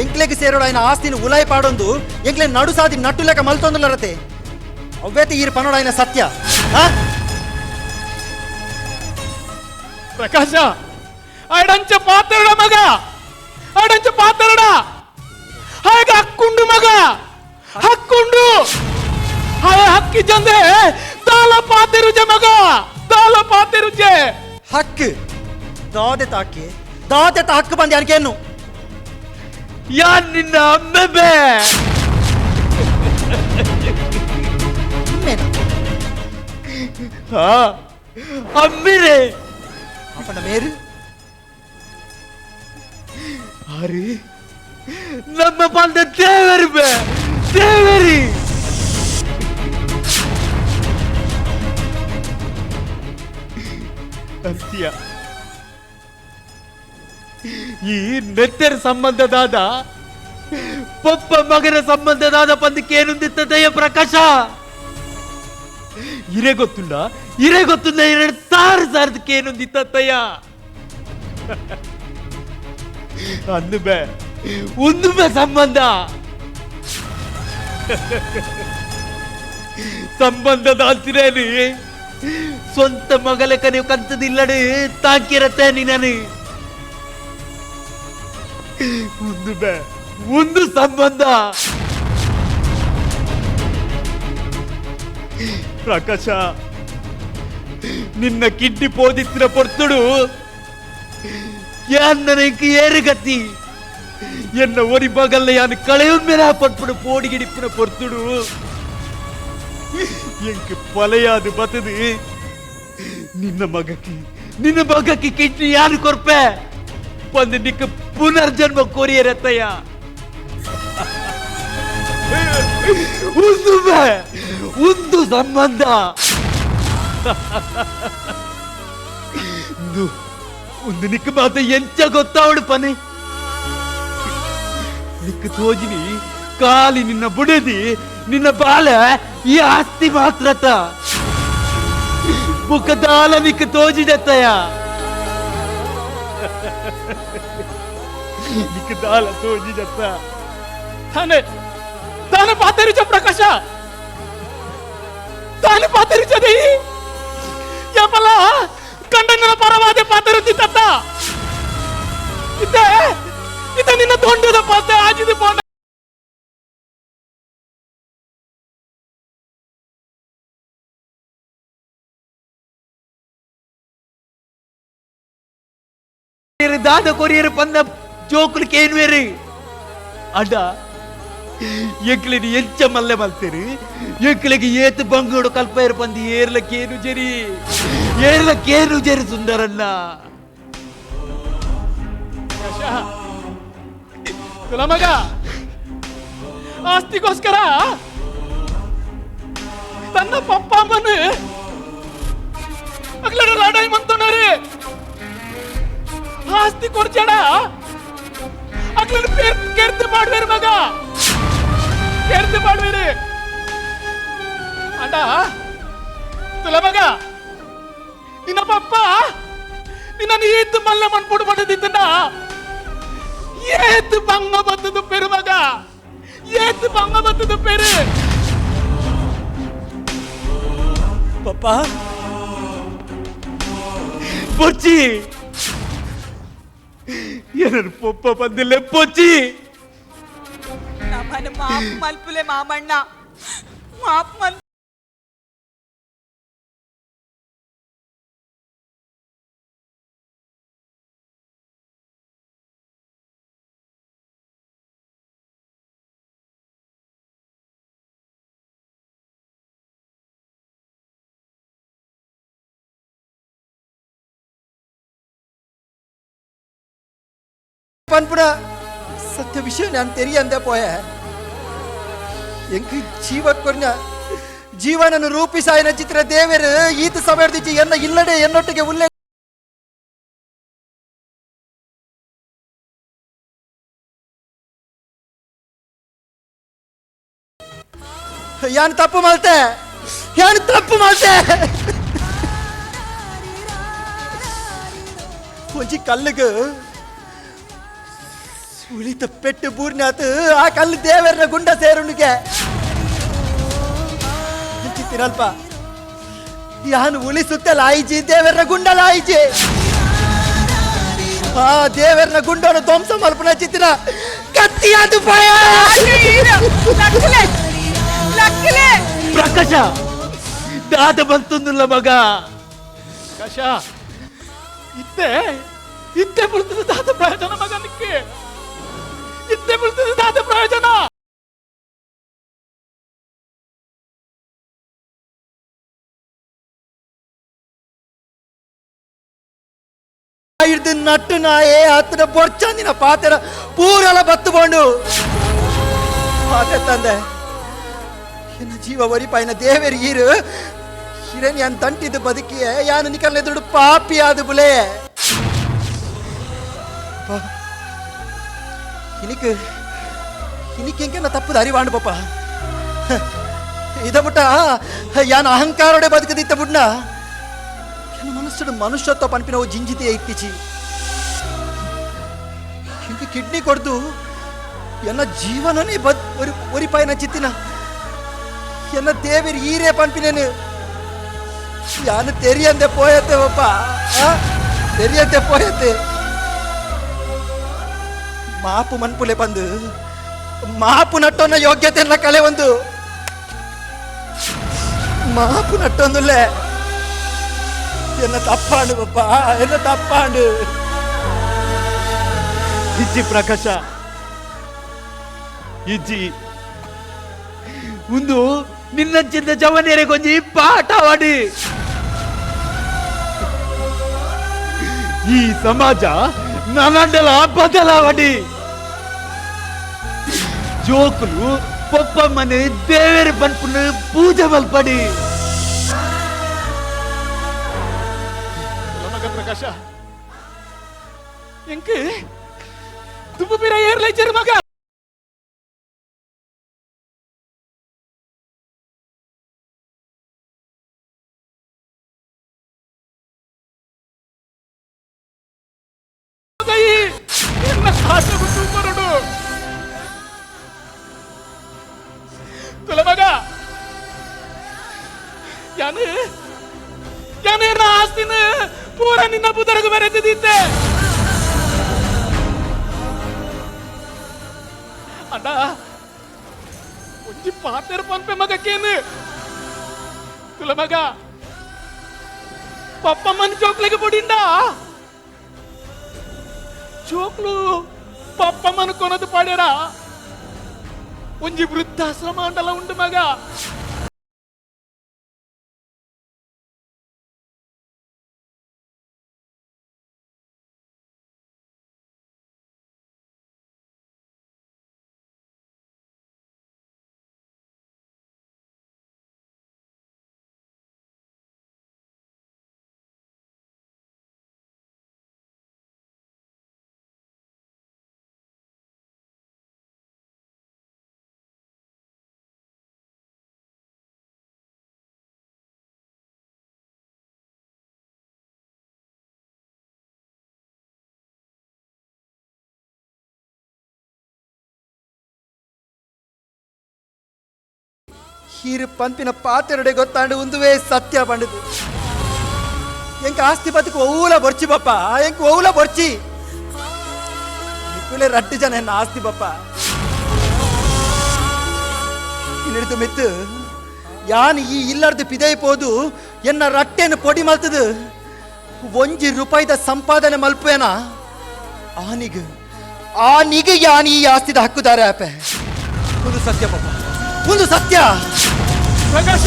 ಎಂಕ್ಲೆಗ್ ಸೇರೋಡು ಆಯ್ನ ಆಸ್ತಿನ ಉಲಾಯ್ ಪಾಡೊಂದು ಎಂಕ್ಲೆ ನಡು ಸಾದಿ ನಟ್ಟು ಲೆಕ್ಕ ಮಲ್ತೊಂದುಲ್ಲರತೆ ಅವ್ವೇತೆ ಈರ್ ಪನೋಡು ಆಯ್ನ ಸತ್ಯ ಆ? ಪ್ರಕಾಶ ಅಡಂಚ ಪಾತ್ರಡ ಮಗ ಅಡಂಚ ಪಾತ್ರಡ ಹಾಗೆ ಹಕ್ಕುಂಡು ಮಗ ಹಕ್ಕುಂಡು ಹಾಯ ಹಕ್ಕಿ ಜಂದೆ ದಾಲ ಪಾತೆರುಜೆ ಮಗ ದಾಲ ಪಾತೆರುಜೆ. ಹಕ್ಕು ದಾದೆ ತಾಕೆ ದಾದೆ ತಾ ಹಕ್ಕು ಬಂದೆ ಅನ್ಕೇನು. ಯಾನ್ ನಿನ್ನ ಅಮ್ಮೆ ಬೇ. ಅಮ್ಮೇನ? ಹಾ ಅಮ್ಮಿರೆ. ಅಪ್ಪನ ಮೇರು. ಅರೆ ನಮ್ಮ ಬಂದ ದೇವರು ಬೇ ದೇವರಿ. ಅಂತ್ಯ ಈ ನೆತ್ತೆರ ಸಂಬಂಧದಾದ ಪೊಪ್ಪ ಮಗನ ಸಂಬಂಧದಾದ ಪಂದಕ್ಕೇನುಂದಿತ್ತದಯ್ಯ ಪ್ರಕಾಶ. ಇರೇ ಗೊತ್ತುಂಡ ಇರೇ ಗೊತ್ತುಂಡ ಎರಡು ಸಾರು ಸಾರದಕ್ಕೇನುಂದಿತ್ತಯ್ಯ ಅಂದು ಬೇ ಒಂದು ಬೇ ಸಂಬಂಧ ಸಂಬಂಧದ ಅಂತಿರೇನಿ ಸ್ವಂತ ಮಗಲೆಕ್ಕ ನೀವು ಕಂತದಿಲ್ಲಡಿ ತಾಕಿರತ್ತೆ ನೀನನಿ ಒಂದು ಬೇ ಒಂದು ಸಂಬಂಧ ಪ್ರಕಾಶ ನಿನ್ನ ಕಿಡ್ನಿ ಪೋದಿತ್ತಿನ ಪೊರ್ತುಡು ಯಾನ್ ನನಗೆ ಏರುಗತಿ ಎನ್ನ ಒರಿ ಬಗಲ್ಲ ಯಾನ್ ಕಳೆಯುನ್ ಮೇಲೆ ಪಟ್ಪುಡು ಪೋಡಿಗಿಡಿಪ್ಪುನ ಪೊರ್ತುಡು ಎಂಕ್ ಪಲೆಯಾದು ಬತದು ನಿನ್ನ ಮಗಕ್ಕೆ ಕಿಡ್ನಿ ಯಾರು ಕೊರ್ಪೆ ಬಂದು ನಿಕ್ಕ ಪುನರ್ಜನ್ಮ ಕೊರಿಯರತ್ತಯ್ಯ. ಒಂದು ಒಂದು ಸಂಬಂಧ ಒಂದು ನಿಕ್ಕ ಮಾತ ಎಂಚ ಗೊತ್ತಾವಡು ಪನೆ ನಿಕ್ಕ ತೋಜಿನಿ ಕಾಲಿ ನಿನ್ನ ಬುಡದಿ ನಿನ್ನ ಬಾಲ ಈ ಆಸ್ತಿ ಮಾತ್ರತ ಮುಖದಾಲ ನಿಕ್ಕ ತೋಜಿದತ್ತಯ್ಯ ನಿಕ್ಕ ದಾಲ ತೋಜಿದತ್ತ. ತಾನೆ ತಾನೆ ಪಾತೆರುಜ ಪ್ರಕಾಶ ತಾನೆ ಪಾತೆರುಜದೆ ಯಪಲ ಕಂಡನ ಪರವಾದೆ ಪಾತೆರುತ್ತಿತ್ತ ಇತ್ತೆ ಇತ್ತ ನಿನ್ನ ದೊಂಡದ ಪಾತೆ ಆಜಿದು ಪೋಂಡ. ದಾದ ಕೊರಿಯರು ಪಂದ ಜೋಕುಲು ಕೇನ್ವೇರು. ಅಡ ಎಂಕ್ಲೆನಿ ಎಂಚ ಮಲ್ಲೆ ಮಲ್ತೇರು, ಎಂಕ್ಲೆಗೆ ಏತು ಬಂಗೋಡು ಕಲ್ಪೇರು ಪಂದು ಏರ್ಲ ಕೇನು ಜರಿ, ಏರ್ಲ ಕೇನು ಜರಿ ಸುಂದರಣ್ಣ. ಮಗ ಆಸ್ತಿಗೋಸ್ಕರ ತನ್ನ ಪಪ್ಪ ಅಮ್ಮನು ಅಗ್ಲಡ ರಾಡಾಯಿ ಮಂತೋನರೆ ಆಸ್ತಿ ಕೊಡ್ಚಡ ಅಗ್ಲಡ ಕೇರ್ತು ಮಾಡುವೇರು ಮಗ, ಕೇರ್ತು ಮಾಡುವೇರು. ಅಣ್ಣ ತುಲ ಮಗ, ನಿನ್ನ ಪಪ್ಪ ನಿನ್ನನ್ನು ಏತು ಮಲ್ಲ ಮನ್ಪುಡು ಪಡೆದಿದ್ದಣ್ಣ, ಏತು ಬಂಗ ಬತ್ತದು ಪೆರು ಮಗ, ಏತು ಬಂಗ ಬತ್ತದು ಪೆರು. ಪಪ್ಪ ಪೊಚ್ಚಿ ಏನನು ಪೊಪ್ಪ ಬಂದಿಲ್ಲ ಪೊಚ್ಚಿ. ನಮ್ಮನ್ನು ಮಾಪ್ ಮಲ್ಪುಲೆ ಮಾಮಣ್ಣ, ಮಾಪ್ ಮಲ್. ಪನ್ಪುಣ ಸತ್ಯ ವಿಷಯ ನಾನು ತೆರಿಯಂದೆ ಪೋಯೆ. ಎಂಕ್ ಜೀವ ಕೊರ್ನ ಜೀವನನ್ನು ರೂಪಿಸಾಯನ ಚಿತ್ರ ದೇವರು ಈತ ಸಮಯದಿಚ್ಚಿ ಎನ್ನ ಇಲ್ಲಡೆ ಎನ್ನೊಟ್ಟಿಗೆ ಉಲ್ಲೆ. ಯಾನ್ ತಪ್ಪು ಮಾಡ್ತೆ, ಯಾನ್ ತಪ್ಪು ಮಾಡ್ತೆ. ಒಂಜಿ ಕಲ್ಲಿಗೆ ಉಳಿತ ಪೆಟ್ಟು ಬೂರ್ನಾತು ಆ ಕಲ್ಲು ದೇವರನ ಗುಂಡ ಸೇರುಂಡಿಗೆ ತಿರಲ್ಪ. ಯಾನು ಉಳಿ ಸುತ್ತಲ ಆಯ್ಜಿ ದೇವರನ ಗುಂಡಲ ಆಯ್ಜಿ. ಆ ದೇವರನ ಗುಂಡನ ಧ್ವಂಸ ಮಲ್ಪನ ಚಿತ್ತಿನ ಕತ್ತಿಯಾದು ಪಾಯ. ಪ್ರಕಾಶ ದಾದ ಬಂತಂದುಲ್ಲ ಮಗ. ಪ್ರಕಾಶ ಇತ್ತೆ ಇತ್ತೆ ಬೀಳ್ತದೆ ದಾದ ಪ್ರಯೋಜನ ಮಗನಿಗೆ, ಇತ್ತೆ ಬೀಳ್ತದೆ ದಾದ ಪ್ರಯೋಜನ. ಹಿಡ್ದು ನಟ್ಟು ನಾಯೇ ಆತನ ಬೊರ್ಚಂದಿನ ಪಾತೆರ ಪೂರೆಲ್ಲ ಬತ್ತುಕೊಂಡು ಪಾತೆ ತಂದೆ. ಎನ್ನ ಜೀವ ಒರಿಪಾಯಿನ ದೇವೇರಿ ಈರು ಹಿರಣ್ ಯಾನ್ ತಂಟಿದ್ದು ಬದುಕಿಯೇ ಯಾನು ನಿಕಲ್ಲೆ ದುಡ್ಡು ಪಾಪಿ ಆದು ಬುಲೆ. ಇನಿಕ್ ಇನಿಕ್ ಎಂಕೆನ ತಪ್ಪುದ ಅರಿವಾಂಡು ಪಾಪ. ಇದ ಬುಟ್ಟ ಯಾನ್ ಅಹಂಕಾರೋಡೆ ಬದುಕದಿತ್ತ ಬುಡ್ನ ಎನ್ನ ಮನಸ್ಸುಡು ಮನುಷ್ಯತ್ವ ಪನ್ಪಿನವು ಜಿಂಜಿತೆಯ ಇತ್ತೀಚಿ. ಇಂಕ ಕಿಡ್ನಿ ಕೊಡ್ದು ಎನ್ನ ಜೀವನನೇ ಬದ್ ಒರಿ ಒರಿಪಾಯಿನ ಚಿತ್ತಿನ ಎನ್ನ ದೇವೇರಿ ಈರೇ ಪನ್ಪಿನೇನು ಯಾನು ತೆರಿಯಂದೆ ಪೋಯತ್ತೆ ಪಪ್ಪ, ತೆರಿಯಂದೆ ಪೋಯತ್ತೆ. ಮಾಪು ಮನ್ಪುಲೆ ಬಂದು ಮಾಪು ನಟ್ಟೊನ್ನ ಯೋಗ್ಯತೆಯನ್ನ ಕಳೆ ಒಂದು ಮಾಪು ನಟ್ಟೊಂದುಲ್ಲೆ. ಎನ್ನ ತಪ್ಪಾಂಡು ಪಪ್ಪ, ಎನ್ನ ತಪ್ಪಾಂಡು. ಇಜ್ಜಿ ಪ್ರಕಾಶ ಇಜ್ಜಿ, ಒಂದು ನಿನ್ನಂಚಿಂದ ಜವನೇರೆ ಕೊಂಜಿ ಪಾಠವಾಡಿ. ಈ ಸಮಾಜ ನನಂಡಲ ಬದಲಾವಣಿ. ಜೋಕುಲು ಪೊಪ್ಪಮ್ಮನೆ ದೇವೇರು ಪನ್ಪುನ ಪೂಜೆ ಮಲ್ಪಡಿ. ಮಗ ಪ್ರಕಾಶ ಎಂಕ್ ದುಬ್ಬು ಬೀರ ಏರ್ಲೈಚರು ಮಗ. ಎನ್ನ ಆಸೆ ಬಿಟ್ಟು ಬರಡು ತುಲ ಮಗ. ಯಾನು ಯಾನು ಎನ್ನ ಆಸ್ತಿನ ಪೂರ ನಿನ್ನ ಪುದರಗು ಬರೆದಿದ್ದೆ ಅಣ್ಣ. ಒಂಜಿ ಪಾತೆರ್ ಪನ್ಪೆ ಮಗಕ್ಕೇನು ತುಲ ಮಗ. ಪಪ್ಪಮ್ಮನ ಜೋಕ್ಲೆಗೆ ಪೊಡಿಂದ ಜೋಕ್ಲು ಪಪ್ಪ ಕೊನದು ಪಾಡ್ಯರ ಒಂಜಿ ವೃದ್ಧಾಶ್ರಮ ಅಂಡಲ ಉಂಡು ಮಗ. ಹೀರು ಪಂಪಿನ ಪಾತೆರಡೆ ಗೊತ್ತಾಂಡು ಉಂದುವೇ ಸತ್ಯ ಪಂಡದು. ಎಂಕ ಆಸ್ತಿ ಬದುಕು ಓಲ ಬೊರ್ಚಿ ಬಪ್ಪ, ಎಂಕ ಓಲ ಬೊರ್ಚಿ. ನಿಕ್ಕುಲೆ ರಟ್ಟು ಜನ ಎನ್ನ ಆಸ್ತಿ ಬಪ್ಪ. ಹಿಡಿದು ಮಿತ್ತು ಯಾನ್ ಈ ಇಲ್ಲರ್ದು ಪಿದೈ ಪೋದು ಎನ್ನ ರಟ್ಟೆಯನ್ನು ಪೊಡಿ ಮಲ್ತದು ಒಂಜಿ ರೂಪಾಯಿದ ಸಂಪಾದನೆ ಮಲ್ಪೇನ ಆನಿಗ ಆನಿಗ ಯಾನ್ ಈ ಆಸ್ತಿದ ಹಕ್ಕುದಾರ ಆಪೆ. ಒಂದು ಸತ್ಯ ಪಾಪ, ಒಂದು ಸತ್ಯ. ಪ್ರಕಾಶ,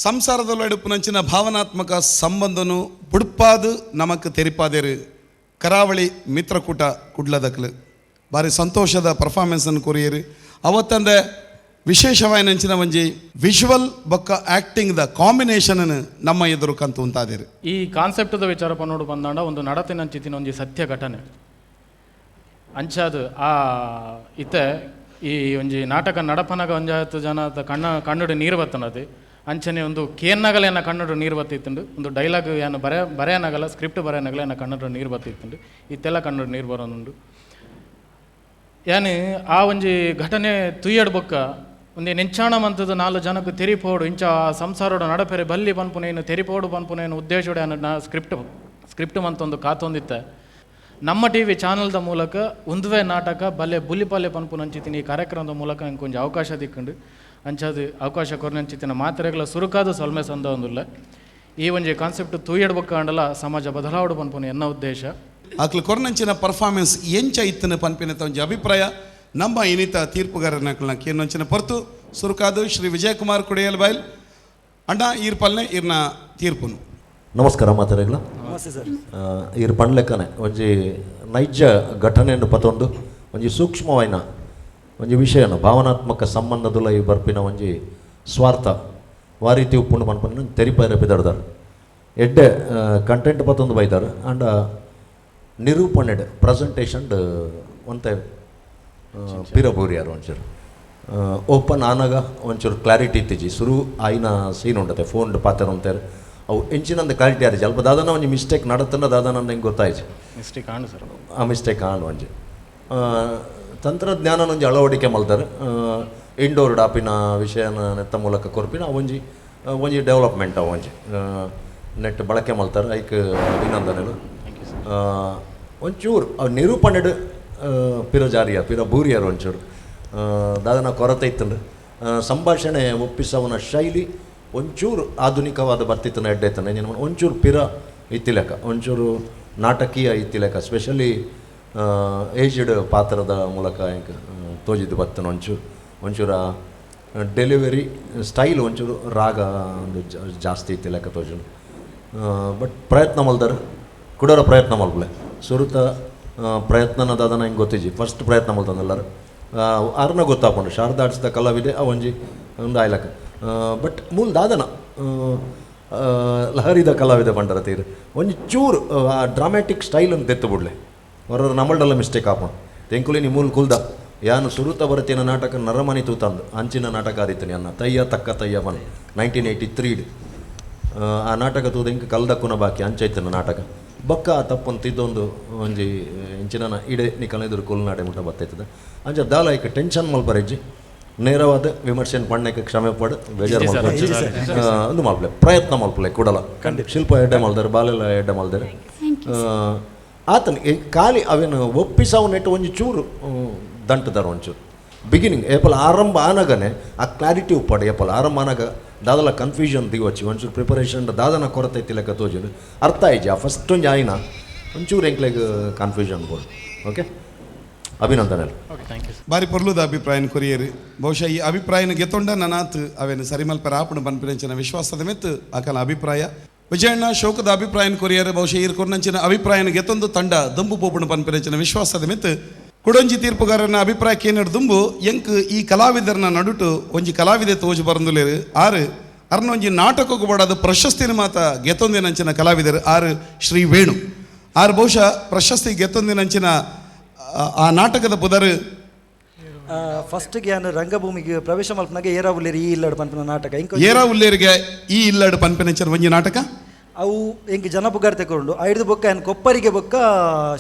ಸಂಸಾರದೊಳಡುಪುನಂಚಿನ ಭಾವನಾತ್ಮಕ ಸಂಬಂಧನು ಬುಡ್ಪಾದು ನಮಕ್ ತೆರಿಪಾದೇರು ಕರಾವಳಿ ಮಿತ್ರಕೂಟ ಕುಡ್ಲದಕ್ಲು ಭಾರಿ ಸಂತೋಷದ ಪರ್ಫಾರ್ಮೆನ್ಸನ್ನು ಕೊರಿಯರು. ಅವತ್ತಂದೆ ವಿಶೇಷವಾಯಿನಂಚಿನ ಒಂಜಿ ವಿಜುವಲ್ ಬೊಕ್ಕ ಆ್ಯಕ್ಟಿಂಗ್ the combination ನಮ್ಮ ಎದುರು ಕಂತು ಉಂತಾದಿರು. ಈ ಕಾನ್ಸೆಪ್ಟದ ವಿಚಾರ ಪನ್ನೋಡು ಬಂದಾಂಡ ಒಂದು ನಡತಿನಂಚಿತಿನ ಒಂಜಿ ಸತ್ಯ ಘಟನೆ ಅಂಚಾದು ಆ ಇತ್ತೆ ಈ ಒಂಜಿ ನಾಟಕ ನಡಪನಗ ಒಂಜಾತು ಜನ ಕಣ್ಣ ಕಣ್ಣುಡು ನೀರು ಬತ್ತನದು ಅಂಚನೆ ಒಂದು ಕೇನ್ನಗಲ ಎನ್ನ ಕಣ್ಣುಡು ನೀರು ಬತ್ತಿತ್ತುಂಡು, ಒಂದು ಡೈಲಾಗ್ ಏನು ಬರೆಯನಗಲ ಸ್ಕ್ರಿಪ್ಟ್ ಬರೆಯನಗಲ ಎನ್ನ ಕಣ್ಣುಡು ನೀರು ಬತ್ತಿತ್ತುಂಡು, ಇತ್ತೆಲ್ಲ ಕಣ್ಣುಡು ನೀರು ಬರೋನುಂಡು. ಯಾನು ಆ ಒಂಜಿ ಘಟನೆ ತುಯ್ಯಡ್ ಬೊಕ್ಕ ಒಂದೇ ನೆಂಚಾಣ ಮಂತದ ನಾಲು ಜನಕ್ಕೆ ತೆರಿಪೋಡು ಇಂಚ ಸಂಸಾರೋಡು ನಡಪೆರೆ ಬಲ್ಲಿ ಪನ್ಪುನೇನು ತೆರಿಪೋಡು ಪನ್ಪುನೇನು ಉದ್ದೇಶೋಡೆ ನಾ ಸ್ಕ್ರಿಪ್ಟ್ ಸ್ಕ್ರಿಪ್ಟ್ ಮಂತೊಂದು ಕಾತೊಂದಿತ್ತೆ. ನಮ್ಮ ಟಿ ವಿ ಚಾನಲ್ದ ಮೂಲಕ ಉಂದುವೆ ನಾಟಕ ಬಲ್ಲೆ ಬುಲಿಪಲ್ಲೆ ಪನ್ಪುನಂಚಿತಿನ ಈ ಕಾರ್ಯಕ್ರಮದ ಮೂಲಕ ಇಂಕೊಂಜಿ ಕೊಂಚ ಅವಕಾಶ ದಿಕ್ಕಂಡು ಅಂಚಾದು ಅವಕಾಶ ಕೊರನಂಚಿತಿನ ಮಾತ್ರೆಗಳ ಸುರುಕಾದ ಸೊಲ್ಮೆ ಸಂದ ಒಂದುಲ್ಲ. ಈ ಒಂಜಿ ಕಾನ್ಸೆಪ್ಟ್ ತೂಯಡ್ಬೊಕ್ಕ ಅಂಡಲ ಸಮಾಜ ಬದಲಾವಣೆ ಪನ್ಪುನ ಎನ್ನ ಉದ್ದೇಶ. ಅಕ್ಲು ಕೊರ್ನಂಚಿನ ಪರ್ಫಾರ್ಮೆನ್ಸ್ ಎಂಚ ಇತ್ತನ ಪನ್ಪಿನ ಒಂಜಿ ಅಭಿಪ್ರಾಯ ನಮ್ಮ ಇನಿತ ತೀರ್ಪುಗಾರನ ಕೇನಂಚಿನ ಪೊರ್ತು ಸುರುಕಾದು ಶ್ರೀ ವಿಜಯಕುಮಾರ್ ಕುಡಿಯಲ್ ಬೈಲ್ ಅಣ್ಣ ಈರ್ ಪಲ್ನೆ ಈರ್ನ ತೀರ್ಪುನು. ನಮಸ್ಕಾರ ಮಾತಾಡಲ್ಲ. ನಮಸ್ತೆ ಸರ್. ಈರ್ ಪಣ್ಲೆಕ್ಕನೆ ಒಂಜಿ ನೈಜ ಘಟನೆಯನ್ನು ಪತೊಂದು ಒಂಜಿ ಸೂಕ್ಷ್ಮವಾಯಿನ ಒಂಜಿ ವಿಷಯನ ಭಾವನಾತ್ಮಕ ಸಂಬಂಧದುಲ ಈ ಬರ್ಪಿನ ಒಂಜಿ ಸ್ವಾರ್ಥ ವಾರೀತಿ ಉಪ್ಪುಂಡು ಪನ್ಪುನ ತೆರಿಪಾಯರ ಪಿದಡ್ದಾರ್ ಎಡ್ಡೆ ಕಂಟೆಂಟ್ ಪತೊಂದು ಬೈದಾರ್ ಆಂಡ ನಿರೂಪಣೆಡ್ ಪ್ರೆಸೆಂಟೇಷನ್ ಒಂತೆ ಪಿರಬೂರಿಯಾರು ಒಂಚೂರು ಓಪನ್ ಆನಾಗ ಒಂಚೂರು ಕ್ಲಾರಿಟಿ ಇತ್ತಿಜಿ ಸುರು ಆಯಿನ ಸೀನ್ ಉಂಡತೆ ಫೋನ್ ಪಾತ್ರ ಅಂತಾರೆ ಅವು ಎಂಚಿನಂದ ಕ್ಲಾರಿಟಿ ಆರಿಜಿ ಅಲ್ಪ ದಾದನ ಒಂಜಿ ಮಿಸ್ಟೇಕ್ ನಡತನ ದಾದನ ಹಿಂಗೆ ಗೊತ್ತಾಯ್ತು ಮಿಸ್ಟೇಕ್ ಆಂಡು ಸರ್ ಆ ಮಿಸ್ಟೇಕ್ ಆನ್ ಒಂಜಿ ತಂತ್ರಜ್ಞಾನ ಒಂಜಿ ಅಳವಡಿಕೆ ಮಲ್ತಾರೆ ಇಂಡೋರ್ ಡಾಪಿನ ವಿಷಯನ ನೆತ್ತ ಮೂಲಕ ಕೊರ್ಪಿನ ಒಂಜಿ ಒಂಜಿ ಡೆವಲಪ್ಮೆಂಟ್ ಅವು ಒಂಜಿ ನೆಟ್ ಬಳಕೆ ಮಲ್ತಾರೆ ಐಕ್ ಅಭಿನಂದನೆಲು. ಒಂಚೂರು ನಿರೂಪಣೆಡ್ ಪಿರ ಜಾರಿಯ ಪಿರ ಬೂರಿಯರು ಒಂಚೂರು ದಾದನ ಕೊರತೆ ಇತ್ತಂಡು ಸಂಭಾಷಣೆ ಒಪ್ಪಿಸವನ ಶೈಲಿ ಒಂಚೂರು ಆಧುನಿಕವಾದ ಬರ್ತಿತ್ತನ ಎಡ್ಡೆತ್ತನ ಒಂಚೂರು ಪಿರ ಇತ್ತಿಲೆಕ್ಕ ಒಂಚೂರು ನಾಟಕೀಯ ಇತ್ತಿಲೆಕ್ಕ ಸ್ಪೆಷಲಿ ಏಜ್ಡ್ ಪಾತ್ರದ ಮೂಲಕ ತೋಜಿದ್ದು ಬತ್ತನ ಒಂಚೂರು ಒಂಚೂರು ಡೆಲಿವರಿ ಸ್ಟೈಲ್ ಒಂಚೂರು ರಾಗ ಒಂದು ಜಾಸ್ತಿ ಇತ್ತಿಲೆಕ್ಕ ತೋಜುನು. ಬಟ್ ಪ್ರಯತ್ನ ಮಲ್ದಾರ ಕುಡೋರ ಪ್ರಯತ್ನ ಮಲ್ಪಲೆ ಸುರುತ ಪ್ರಯತ್ನನ ದಾದನ ಹಿಂಗೆ ಗೊತ್ತಿಜ್ಜಿ ಫಸ್ಟ್ ಪ್ರಯತ್ನ ಮಲ್ತಂದೆಲ್ಲರು ಆರ್ನ ಗೊತ್ತಾಪುಂಡು ಶಾರದಾ ಆಡ್ಸಿದ ಕಲಾವಿದೆ ಆ ಒಂಜಿ ಒಂದು ಆಯ್ಲಕ್ಕ. ಬಟ್ ಮೂಲ ದಾದನ ಲಹರಿದ ಕಲಾವಿದ ಪಂಡರ ತೀರು ಒಂಜಿ ಚೂರು ಆ ಡ್ರಾಮ್ಯಾಟಿಕ್ ಸ್ಟೈಲ್ ಅಂತ ತೆತ್ತು ಬಿಡ್ಲೆ ಹೊರ ನಮ್ಮಲ್ಡೆಲ್ಲ ಮಿಸ್ಟೇಕ್ ಆಪುಂಡು ತೆಂಕುಲಿ ನೀ ಮೂಲ ಕುಲ್ದ ಯಾನು ಸುರುತ ಬರತಿನ ನಾಟಕ ನರಮನಿ ತೂತಂದು ಅಂಚಿನ ನಾಟಕ ಆದಿತ್ತನಿ ಅನ್ನ ತಯ್ಯ ತಕ್ಕ ತಯ್ಯ ಬನ್ 1983 ಆ ನಾಟಕ ತೂದ ಇಂಕ ಕಲ್ದಕ್ಕುನ ಬಾಕಿ ಅಂಚೈತನ ನಾಟಕ ಬೊಕ್ಕ ತಪ್ಪಂತ ಇದೊಂದು ಒಂಜಿ ಇಂಚಿನ ಇಡೆ ನಿಕಲೆದುರು ಕುಲ್ನಾಡೆ ಮುಟ್ಟ ಬತ್ತೈತದ ಅಂಚ ದಾಲ ಐಕ್ ಟೆನ್ಷನ್ ಮಲ್ಪರೆಜ್ಜಿ ನೇರವಾದ ವಿಮರ್ಶೆನ್ ಪಣ್ಣಕ್ಕೆ ಕ್ಷಮೆ ಪಡು ಬೇಜಾರು ಮಲ್ಪರೆ ಒಂದು ಮಲ್ಪಲೆ ಪ್ರಯತ್ನ ಮಲ್ಪಲೆ ಕೂಡಲ ಶಿಲ್ಪ ಎಡ್ಡೆ ಮಲ್ದಾರೆ ಬಾಲೆಲ್ಲ ಎಡ್ಡೆ ಮಲ್ದಾರೆ ಆತನ ಖಾಲಿ ಅವೇನು ಒಪ್ಪಿಸವು ನೆಟ್ಟು ಒಂಜಿ ಚೂರು ದಂಟುದಾರ ಒಂಚೂರು ಬಿಗಿನಿಂಗ್ ಏಪಲ್ ಆರಂಭ ಆನಗನೆ ಆ ಕ್ಲಾರಿಟಿ ಉಪ್ಪಾಡು. ಏಪಲ್ ಆರಂಭ ಆನಗ ದಾದಲ ಕನ್ಫ್ಯೂಷನ್ ದಿವಚ್ಚಿ ಒಂಚೂರು ಪ್ರಿಪರೇಷನ್ ದಾದನ ಕೊರತೆ ಇತ್ತಿ ಲೆಕ್ಕ ತೋಜುಂಡು ಅರ್ಥ ಆಯ್ಜಿ. ಆ ಫಸ್ಟ್ ಒಂಜಿ ಆಯ್ನ ಒಂಚೂರು ಎಂಕ್ಲೆಗ್ ಕನ್ಫ್ಯೂಷನ್ ಬೋಡು. ಓಕೆ, ಅಭಿನಂದನೆ. Okay, thank you. ಬಾರಿ ಪೊರ್ಲುದ ಅಭಿಪ್ರಾಯನ ಕೊರಿಯರು. ಬಹುಶಃ ಈ ಅಭಿಪ್ರಾಯನ ಗೆತ್ತೊಂಡ ನನಾತ್ ಅವೇನು ಸರಿಮಲ್ಪರ ಆಪಣ ಪನ್ಪಿನಂಚಿನ ವಿಶ್ವಾಸದ ಮೆತ್ತು ಆಕಲ ಅಭಿಪ್ರಾಯ. ವಿಜಯಣ್ಣ ಶೋಕದ ಅಭಿಪ್ರಾಯನ ಕೊರಿಯರು. ಬಹುಶಃ ಈರ್ ಕೊರ್ನಂಚಿನ ಅಭಿಪ್ರಾಯನ ಗೆತ್ತೊಂದು ತಂಡ ದುಂಬು ಪೋಪುಣ ಪನ್ಪಿನಂಚಿನ ವಿಶ್ವಾಸದ ಮೆತ್ತು ಕುಡೊಂಜಿ ತೀರ್ಪುಗಾರನ ಅಭಿಪ್ರಾಯ ಕೇನಡ್ ದುಂಬು ಎಂಕ್ ಈ ಕಲಾವಿದರನ ನಡುಟು ಒಂಜಿ ಕಲಾವಿದೆ ತೋಜು ಬರಂದುಲೇರು ಆರು ಅರ್ನೊಂಜಿ ನಾಟಕಕ್ಕೆ ಬಡಾದ ಪ್ರಶಸ್ತಿನ ಮಾತ ಗೆತ್ತೊಂದಿನಂಚಿನ ಕಲಾವಿದರು ಆರು ಶ್ರೀ ವೇಣು. ಆರು ಬಹುಶಃ ಪ್ರಶಸ್ತಿ ಗೆತ್ತೊಂದಿನಂಚಿನ ಆ ನಾಟಕದ ಪುದರು ಫಸ್ಟ್ಗೆ ನಾನು ರಂಗಭೂಮಿಗೆ ಪ್ರವೇಶ ಮಲ್ಪನಾಗ ಏರಾ ಉಲ್ಲೇರಿ ಈ ಇಲ್ಲಡು ಪನ್ಪಿನ ನಾಟಕ ಇಂಕ ಏರಾ ಉಲ್ಲೇರಿಗೆ ಈ ಇಲ್ಲಡು ಪನ್ಪಿನಂಚಿನ ಒಂಜಿ ನಾಟಕ ಅವು ಎಂಕ್ ಜನ ಪುಗಾರ್ ತಕೊಂಡು ಐದು ಬೊಕ್ಕ ಏನು ಕೊಪ್ಪರಿಗೆ ಬೊಕ್ಕ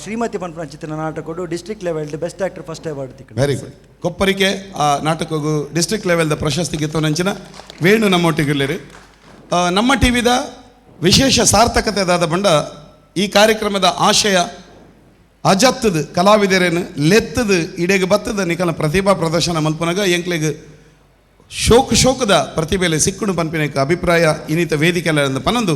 ಶ್ರೀಮತಿ ಪನ್ಪಿನ ಚಿತ್ರ ನಾಟಕ district level best actor first award ತಿಕ್ಕಂಡು. Very good. ಕೊಪ್ಪರಿಗೆ ಆ ನಾಟಕಗೂ ಡಿಸ್ಟ್ರಿಕ್ಟ್ ಲೆವೆಲ್ದ ಪ್ರಶಸ್ತಿ ಗೆತ್ತೊನಂಚಿನ ವೇಣು ನಮ್ಮೊಟ್ಟಿಗೆ. ನಮ್ಮ ಟಿ ವಿದ ವಿಶೇಷ ಸಾರ್ಥಕತೆ ದಾದ ಬಂಡ ಈ ಕಾರ್ಯಕ್ರಮದ ಆಶಯ ಅಜತ್ತದ ಕಲಾವಿದರೇನು ಲೆತ್ತದ ಇಡೆಗೆ ಬತ್ತದ ನಿಕಲ ಪ್ರತಿಭಾ ಪ್ರದರ್ಶನ ಮಲ್ಪನಾಗ ಎಂಕ್ಲೆಗ್ ಶೋಕ ಶೋಕದ ಪ್ರತಿಭೆಲೆ ಸಿಕ್ಕುಡು ಪನ್ಪಿನ ಅಭಿಪ್ರಾಯ ಇನ್ನಿತ ವೇದಿಕೆ ಪನೊಂದು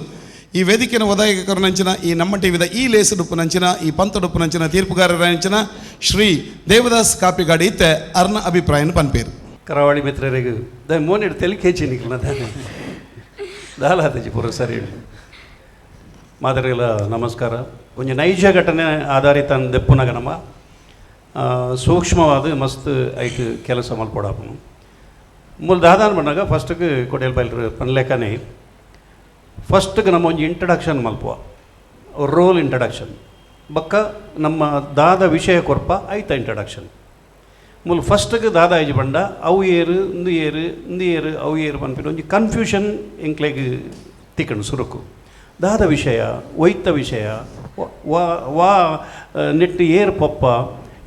ಈ ವೇದಿಕೆನ ಒದಾಯಕರನಂಚಿನ ಈ ನಮ್ಮ ಟಿವಿದ ಈ ಲೇಸುಡುಪ್ಪುನಂಚಿನ ಈ ಪಂತಡುಪ್ಪುನಂಚಿನ ತೀರ್ಪುಗಾರರಂಚಿನ ಶ್ರೀ ದೇವದಾಸ್ ಕಾಪಿಗಾಡಿ ಇತ್ತೆ ಅರ್ನ ಅಭಿಪ್ರಾಯನ ಪನ್ಪೇರು. ಕರಾವಳಿ ಮಿತ್ರರಿಗೆ ದ ಮೋನಿಡ್ ತೆಲಿಕೆ ಹೆಚ್ಚಿನಿಕ್ಲ ದಾನೆ ದಾಲಾತಜಿ ಪೂರ ಸರಿ. ಮಾದರಿಗಳ ನಮಸ್ಕಾರ. ಒಂಜಿ ನೈಜ ಘಟನೆ ಆಧಾರಿತ ದೆಪ್ಪುನಗ ನಮ್ಮ ಸೂಕ್ಷ್ಮವಾದ ಮಸ್ತ್ ಐಕ್ ಕೆಲಸ ಮಲ್ಪೊಡಾಪುನು. ಮೂಲ ದಾದಾನ್ ಬಂದಾಗ ಫಸ್ಟ್ಗೆ ಕೊಡೇಲ್ ಬೈಲ್ರು ಪನ್ಲೆಕ್ಕನೆ ಫಸ್ಟ್ಗೆ ನಮ್ಮ ಒಂಜಿ ಇಂಟ್ರಡಕ್ಷನ್ ಮಲ್ಪುವ, ರೋಲ್ ಇಂಟ್ರಡಕ್ಷನ್ ಬಕ್ಕ ನಮ್ಮ ದಾದ ವಿಷಯ ಕೊರ್ಪ ಐತ ಇಂಟ್ರಡಕ್ಷನ್. ಮೂಲ ಫಸ್ಟ್ಗೆ ದಾದ ಐಜಿ ಬಂಡ ಅವು ಏರು ಇಂದು ಏರು ಇಂದು ಏರು ಅವು ಏರು ಪನ್ಪಿನ ಒಂಜಿ ಕನ್ಫ್ಯೂಷನ್ ಎಂಕ್ಲೆಗ್ ತಿಕ್ಕಂಡು ಸುರುಕು. ದಾದ ವಿಷಯ ಒಯ್ತ ವಿಷಯ ವಾ ವಾ ನೆಟ್ಟು ಏರು ಪೊಪ್ಪ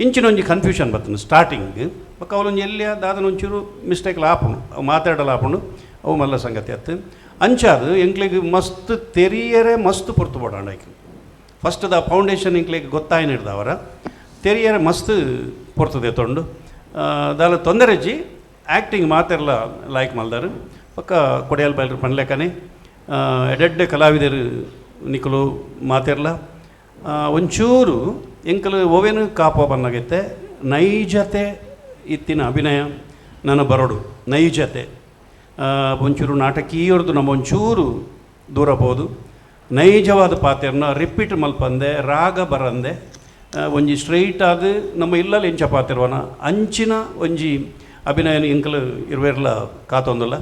ಇಂಚಿನ ಒಂಜಿ ಕನ್ಫ್ಯೂಷನ್ ಬರ್ತದೆ ಸ್ಟಾರ್ಟಿಂಗ್. ಬೊಕ್ಕ ಅವಲೊಂಜಿ ಎಲ್ಲಿಯ ದಾದನ ಒಂಚೂರು ಮಿಸ್ಟೇಕ್ಲ ಆಪುಂಡು, ಅವು ಮಾತಾಡಲ ಆಪುಂಡು, ಅವು ಮಲ್ಲ ಸಂಗತಿ ಅತ್ತು. ಅಂಚಾದು ಎಂಕ್ಲೆಗ್ ಮಸ್ತ್ ತೆರಿಯರೆ ಮಸ್ತ್ ಪೊರ್ತು ಬೋಡಾಂಡ ಐಕ್ ಫಸ್ಟ್ the foundation ಎಂಕ್ಲೆಗ್ ಗೊತ್ತಾಯಿನ ಹಿಡ್ದವರ ತೆರಿಯರೆ ಮಸ್ತ್ ಪೊರ್ತದೆ ತೊಂಡು ದಾಲ ತೊಂದರೆಜ್ಜಿ ಆ್ಯಕ್ಟಿಂಗ್ ಮಾತೆರ್ಲ ಲಾಯ್ಕ್ ಮಲ್ದಾರು. ಪಕ್ಕ ಕೊಡಿಯಲ್ ಬೈಲ್ರು ಪನ್ಲೆಕ್ಕನೆ ಎಡೆಡ್ಡೆ ಕಲಾವಿದರು ನಿಕುಲು ಮಾತೆರ್ಲ ಒಂಚೂರು ಎಂಕಲು ಓವೇನು ಕಾಪ ಬನ್ನಾಗೈತೆ ನೈಜತೆ ಇತ್ತಿನ ಅಭಿನಯ ನನ್ನ ಬರೋಡು ನೈಜತೆ ಒಂಚೂರು ನಾಟಕೀಯರ್ದು ನಮ್ಮ ಒಂಚೂರು ದೂರ ಬೋದು ನೈಜವಾದ ಪಾತೆರ್ನ ರಿಪೀಟ್ ಮಲ್ಪಂದೆ ರಾಗ ಬರಂದೆ ಒಂಜಿ ಸ್ಟ್ರೈಟ್ ಆದ ನಮ್ಮ ಇಲ್ಲಲ್ಲಿ ಎಂಚ ಪಾತಿರ್ವನ ಅಂಚಿನ ಒಂಜಿ ಅಭಿನಯನ ಎಂಕಲು ಇರುವೆರ್ಲ ಕಾತೊಂದುಲ್ಲ.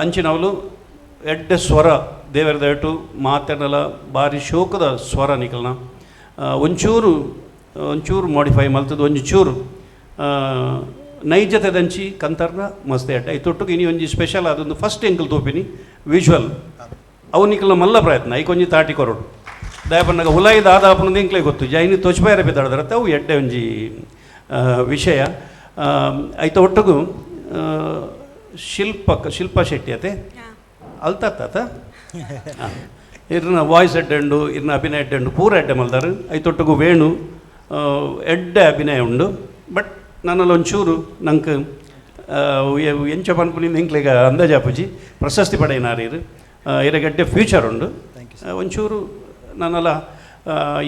ಅಂಚಿನವಲು ಎಡ್ಡೆ ಸ್ವರ ದೇವರ ದಯಟು ಮಾತೆರ್ನಲ ಬಾರಿ ಶೋಕದ ಸ್ವರ ನಿಕಲ್ನ ಒಂಚೂರು ಒಂಚೂರು ಮಾಡಿಫೈ ಮಲ್ತದ ಒಂಜಿ ಚೂರು ನೈಜತೆದಂಚಿ ಕಂತರ್ನ ಮಸ್ತ್ ಎಡ್ಡೆ ಐತೊಟ್ಟುಗೆ ಇನಿ ಒಂಜಿ ಸ್ಪೆಷಲ್ ಅದೊಂದು ಫಸ್ಟ್ ಎಂಕಲ್ ತೋಪಿನಿ ವಿಜುವಲ್ ಅವು ನಿಕಲ್ನ ಮಲ್ಲ ಪ್ರಯತ್ನ ಐಕೊಂಜಿ ತಾಟಿ ಕೊರಡು ದಯಪನ್ನಗ ಹುಲಾಯಿ ದಾದಾಪನದ ಎಂಕ್ಲೆ ಗೊತ್ತು ಜೈನಿ ತೊಚ್ಪಾಯರ ಬಿದ್ದಾಡ್ದರತ್ತೆ ಅವು ಎಡ್ಡೆ ಒಂಜಿ ವಿಷಯ. ಐತ ಒಟ್ಟುಗು ಶಿಲ್ಪ ಶಿಲ್ಪ ಶೆಟ್ಟಿ ಅತೆ ಅಲ್ತಾತ ಇರ್ನ ವಾಯ್ಸ್ ಎಡ್ಡೆಂಡು ಇರ್ನ ಅಭಿನಯ ಎಡ್ಡೆಂಡು ಪೂರ ಎಡ್ಡೆ ಮಲ್ದಾರು. ಐತೊಟ್ಟುಗು ವೇಣು ಎಡ್ಡೆ ಅಭಿನಯ ಉಂಡು. ಬಟ್ ನನ್ನಲ್ಲಿ ಒಂಚೂರು ನಂಗೆ ಎಂಚ ಪನ್ಪುನಿಂದ ಎಂಕ್ಲೆಗ ಅಂದಾಜಾಪುಜಿ ಪ್ರಶಸ್ತಿ ಪಡೆಯಿನಾರು ಇರು ಇರಗಡ್ಡೆ ಫ್ಯೂಚರ್ ಉಂಡು. ಒಂಚೂರು ನನ್ನಲ್ಲ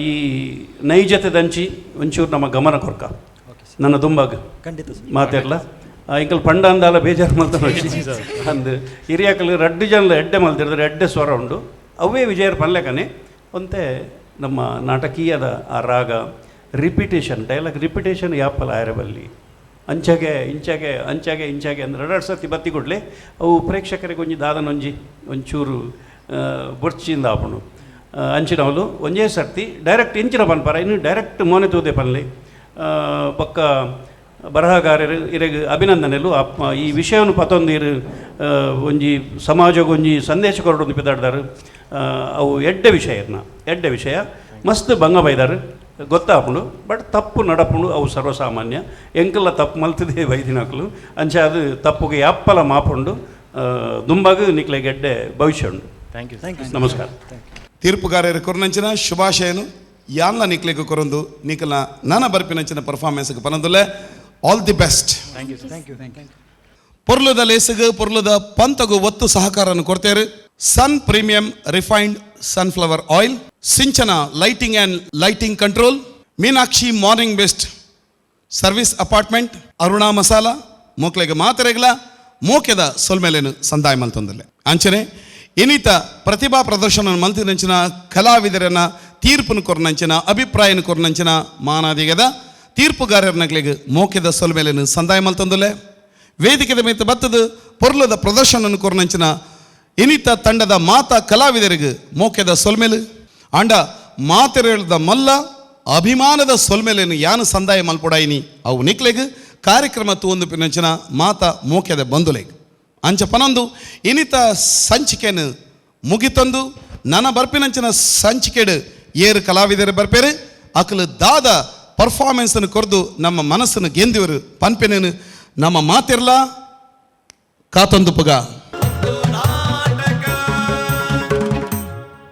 ಈ ನೈಜತೆದಂಚಿ ಒಂಚೂರು ನಮ್ಮ ಗಮನ ಕೊರ್ಕ ನನ್ನ ದುಂಬಾಗ ಖಂಡಿತ ಮಾತಿರ್ಲ ಇಂಕಲ್ ಪಂಡ ಅಂದಾಲ ಬೇಜಾರು ಮಲ್ತಾನ ಅಂದು ಹಿರಿಯಾಕಲ್ ರಡ್ಡು ಜನ ಎಡ್ಡೆ ಮಲ್ತಿರ್ತಾರೆ ಎಡ್ಡೆ ಸ್ವರ ಉಂಡು. ಅವೇ ವಿಜಯರ್ ಪನ್ಲೆಕನೆ ಒಂತೆ ನಮ್ಮ ನಾಟಕೀಯದ ಆ ರಾಗ ರಿಪಿಟೇಷನ್ ಡೈಲಾಗ್ ರಿಪಿಟೇಷನ್ ಯಾಪಲ ಆಯರಬಲ್ಲಿ ಅಂಚಾಗೆ ಇಂಚಾಗೆ ಅಂಚಾಗೆ ಇಂಚಾಗೆ ಅಂದ್ರೆ ಎರಡೆರಡು ಸರ್ತಿ ಬತ್ತಿ ಕೊಡಲಿ ಅವು ಪ್ರೇಕ್ಷಕರಿಗೆ ಒಂಜಿ ದಾದನೊಂಜಿ ಒಂಚೂರು ಬೊರ್ಚಿಂದ ಆಪುಂಡು. ಅಂಚಿನವಲು ಒಂಜೇ ಸರ್ತಿ ಡೈರೆಕ್ಟ್ ಇಂಚಿನ ಪನ್ಪಾರ ಇನ್ನು ಡೈರೆಕ್ಟ್ ಮೋನೆ ತೂದೆ ಪನ್ಲಿ ಪಕ್ಕ ಬರಹಗಾರರು ಇರೆಗ್ ಅಭಿನಂದನೆಲು ಈ ವಿಷಯವನ್ನು ಪತೊಂದು ಇರು ಒಂಜಿ ಸಮಾಜಗೊಂಜಿ ಒಂಜಿ ಸಂದೇಶ ಕೊರಡೊಂದು ಪಿದಾಡ್ದಾರು. ಅವು ಎಡ್ಡೆ ವಿಷಯ ಇರ್ನ ಎಡ್ಡೆ ವಿಷಯ ಮಸ್ತ್ ಭಂಗ ಬೈದಾರು ಗೊತ್ತಾಪುಂಡು. ಬಟ್ ತಪ್ಪು ನಡಪುಂಡು ಅವು ಸರ್ವಸಾಮಾನ್ಯ ಎಂಕಲ್ಲ ತಪ್ಪು ಮಲ್ತದೆ ವೈದಿನಕಲು ಅಂಚೆ ಅದು ತಪ್ಪುಗೆ ಯಾಪ್ಪಲ ಮಾಪುಂಡು ದುಂಬಾಗ ನಿಕ್ಲೆ ಗೆಡ್ಡೆ ಭವಿಷ್ಯ ಉಂಡು. Thank you. Thank you. ನಮಸ್ಕಾರ. ತೀರ್ಪುಗಾರರು ಕೊರನಂಚಿನ ಶುಭಾಶಯನು ಯಾನ್ಲ ನಿಕ್ಲೆಗ್ ಕೊರೊಂದು ನಿಕಲ್ನ ನಾನ ಬರ್ಪಿನಂಚಿನ ಪರ್ಫಾರ್ಮೆನ್ಸ್ಗೆ ಪನೊಂದುಲ್ಲೆ. All the best. Thank you, thank you, thank you. ಪೊರ್ಲುದ ಲೇಸುಗು ಪೊರ್ಲುದ ಪಂತಗು ಒತ್ತು ಸಹಕಾರನ್ನು ಕೊಡ್ತೇರು Sun premium refined sunflower oil, Sinchana lighting and lighting control, Meenakshi morning best service apartment, Aruna masala ಮೋಕ್ಲೆಗೆ ಮಾತೆರೆಗ್ಲ ಮೋಕೆದ ಸೊಲ್ಮೆಲೇನು ಸಂದಾಯ ಮಲ್ತೊಂದಲ್ಲೆ. ಅಂಚನೆ ಇನಿತ ಪ್ರತಿಭಾ ಪ್ರದರ್ಶನ ಮಲ್ತಿನಂಚಿನ ಕಲಾವಿದರನ್ನ ತೀರ್ಪುನು ಕೊರ್ನಂಚಿನ ಅಭಿಪ್ರಾಯನ ಕೊರ್ನಂಚಿನ ಮಾನಾದಿಗದ ತೀರ್ಪುಗಾರರನಗ್ಲಿಗೆ ಮೋಕೆದ ಸೊಲ್ಮೆಲೇನು ಸಂದಾಯ ಮಲ್ತೊಂದಲ್ಲೆ. ವೇದಿಕೆದ ಮೇತ ಬತ್ತದು ಪೊರ್ಲದ ಪ್ರದರ್ಶನ ಕೊರ್ನಂಚಿನ ಇನಿತ ತಂಡದ ಮಾತಾ ಕಲಾವಿದರಿಗೆ ಮೋಕೆದ ಸೊಲ್ಮೆಲು. ಆಂಡ ಮಾತೆರೆಳ್ದ ಮಲ್ಲ ಅಭಿಮಾನದ ಸೊಲ್ಮೆಲೇನು ಯಾನು ಸಂದಾಯ ಮಲ್ಪೊಡಾಯಿನಿ ಅವು ನಿಕ್ಲೆಗ್ ಕಾರ್ಯಕ್ರಮ ತೂವೊಂದು ಪಿನಂಚಿನ ಮಾತಾ ಮೋಕೆದ ಬಂಧುಲೆಗ್. ಅಂಚ ಪನೊಂದು ಇನಿತ ಸಂಚಿಕೆನು ಮುಗಿತಂದು ನನ ಬರ್ಪಿನಂಚಿನ ಸಂಚಿಕೆಡು ಏರು ಕಲಾವಿದರು ಬರ್ಪೇರು ಅಕಲು ದಾದ ಪರ್ಫಾರ್ಮೆನ್ಸನ್ನು ಕೊರ್ದು ನಮ್ಮ ಮನಸ್ಸನ್ನು ಗೆಂದಿವರು ಪನ್ಪಿನೇನು ನಮ್ಮ ಮಾತಿರ್ಲ ಕಾತೊಂದು ಪುಗ.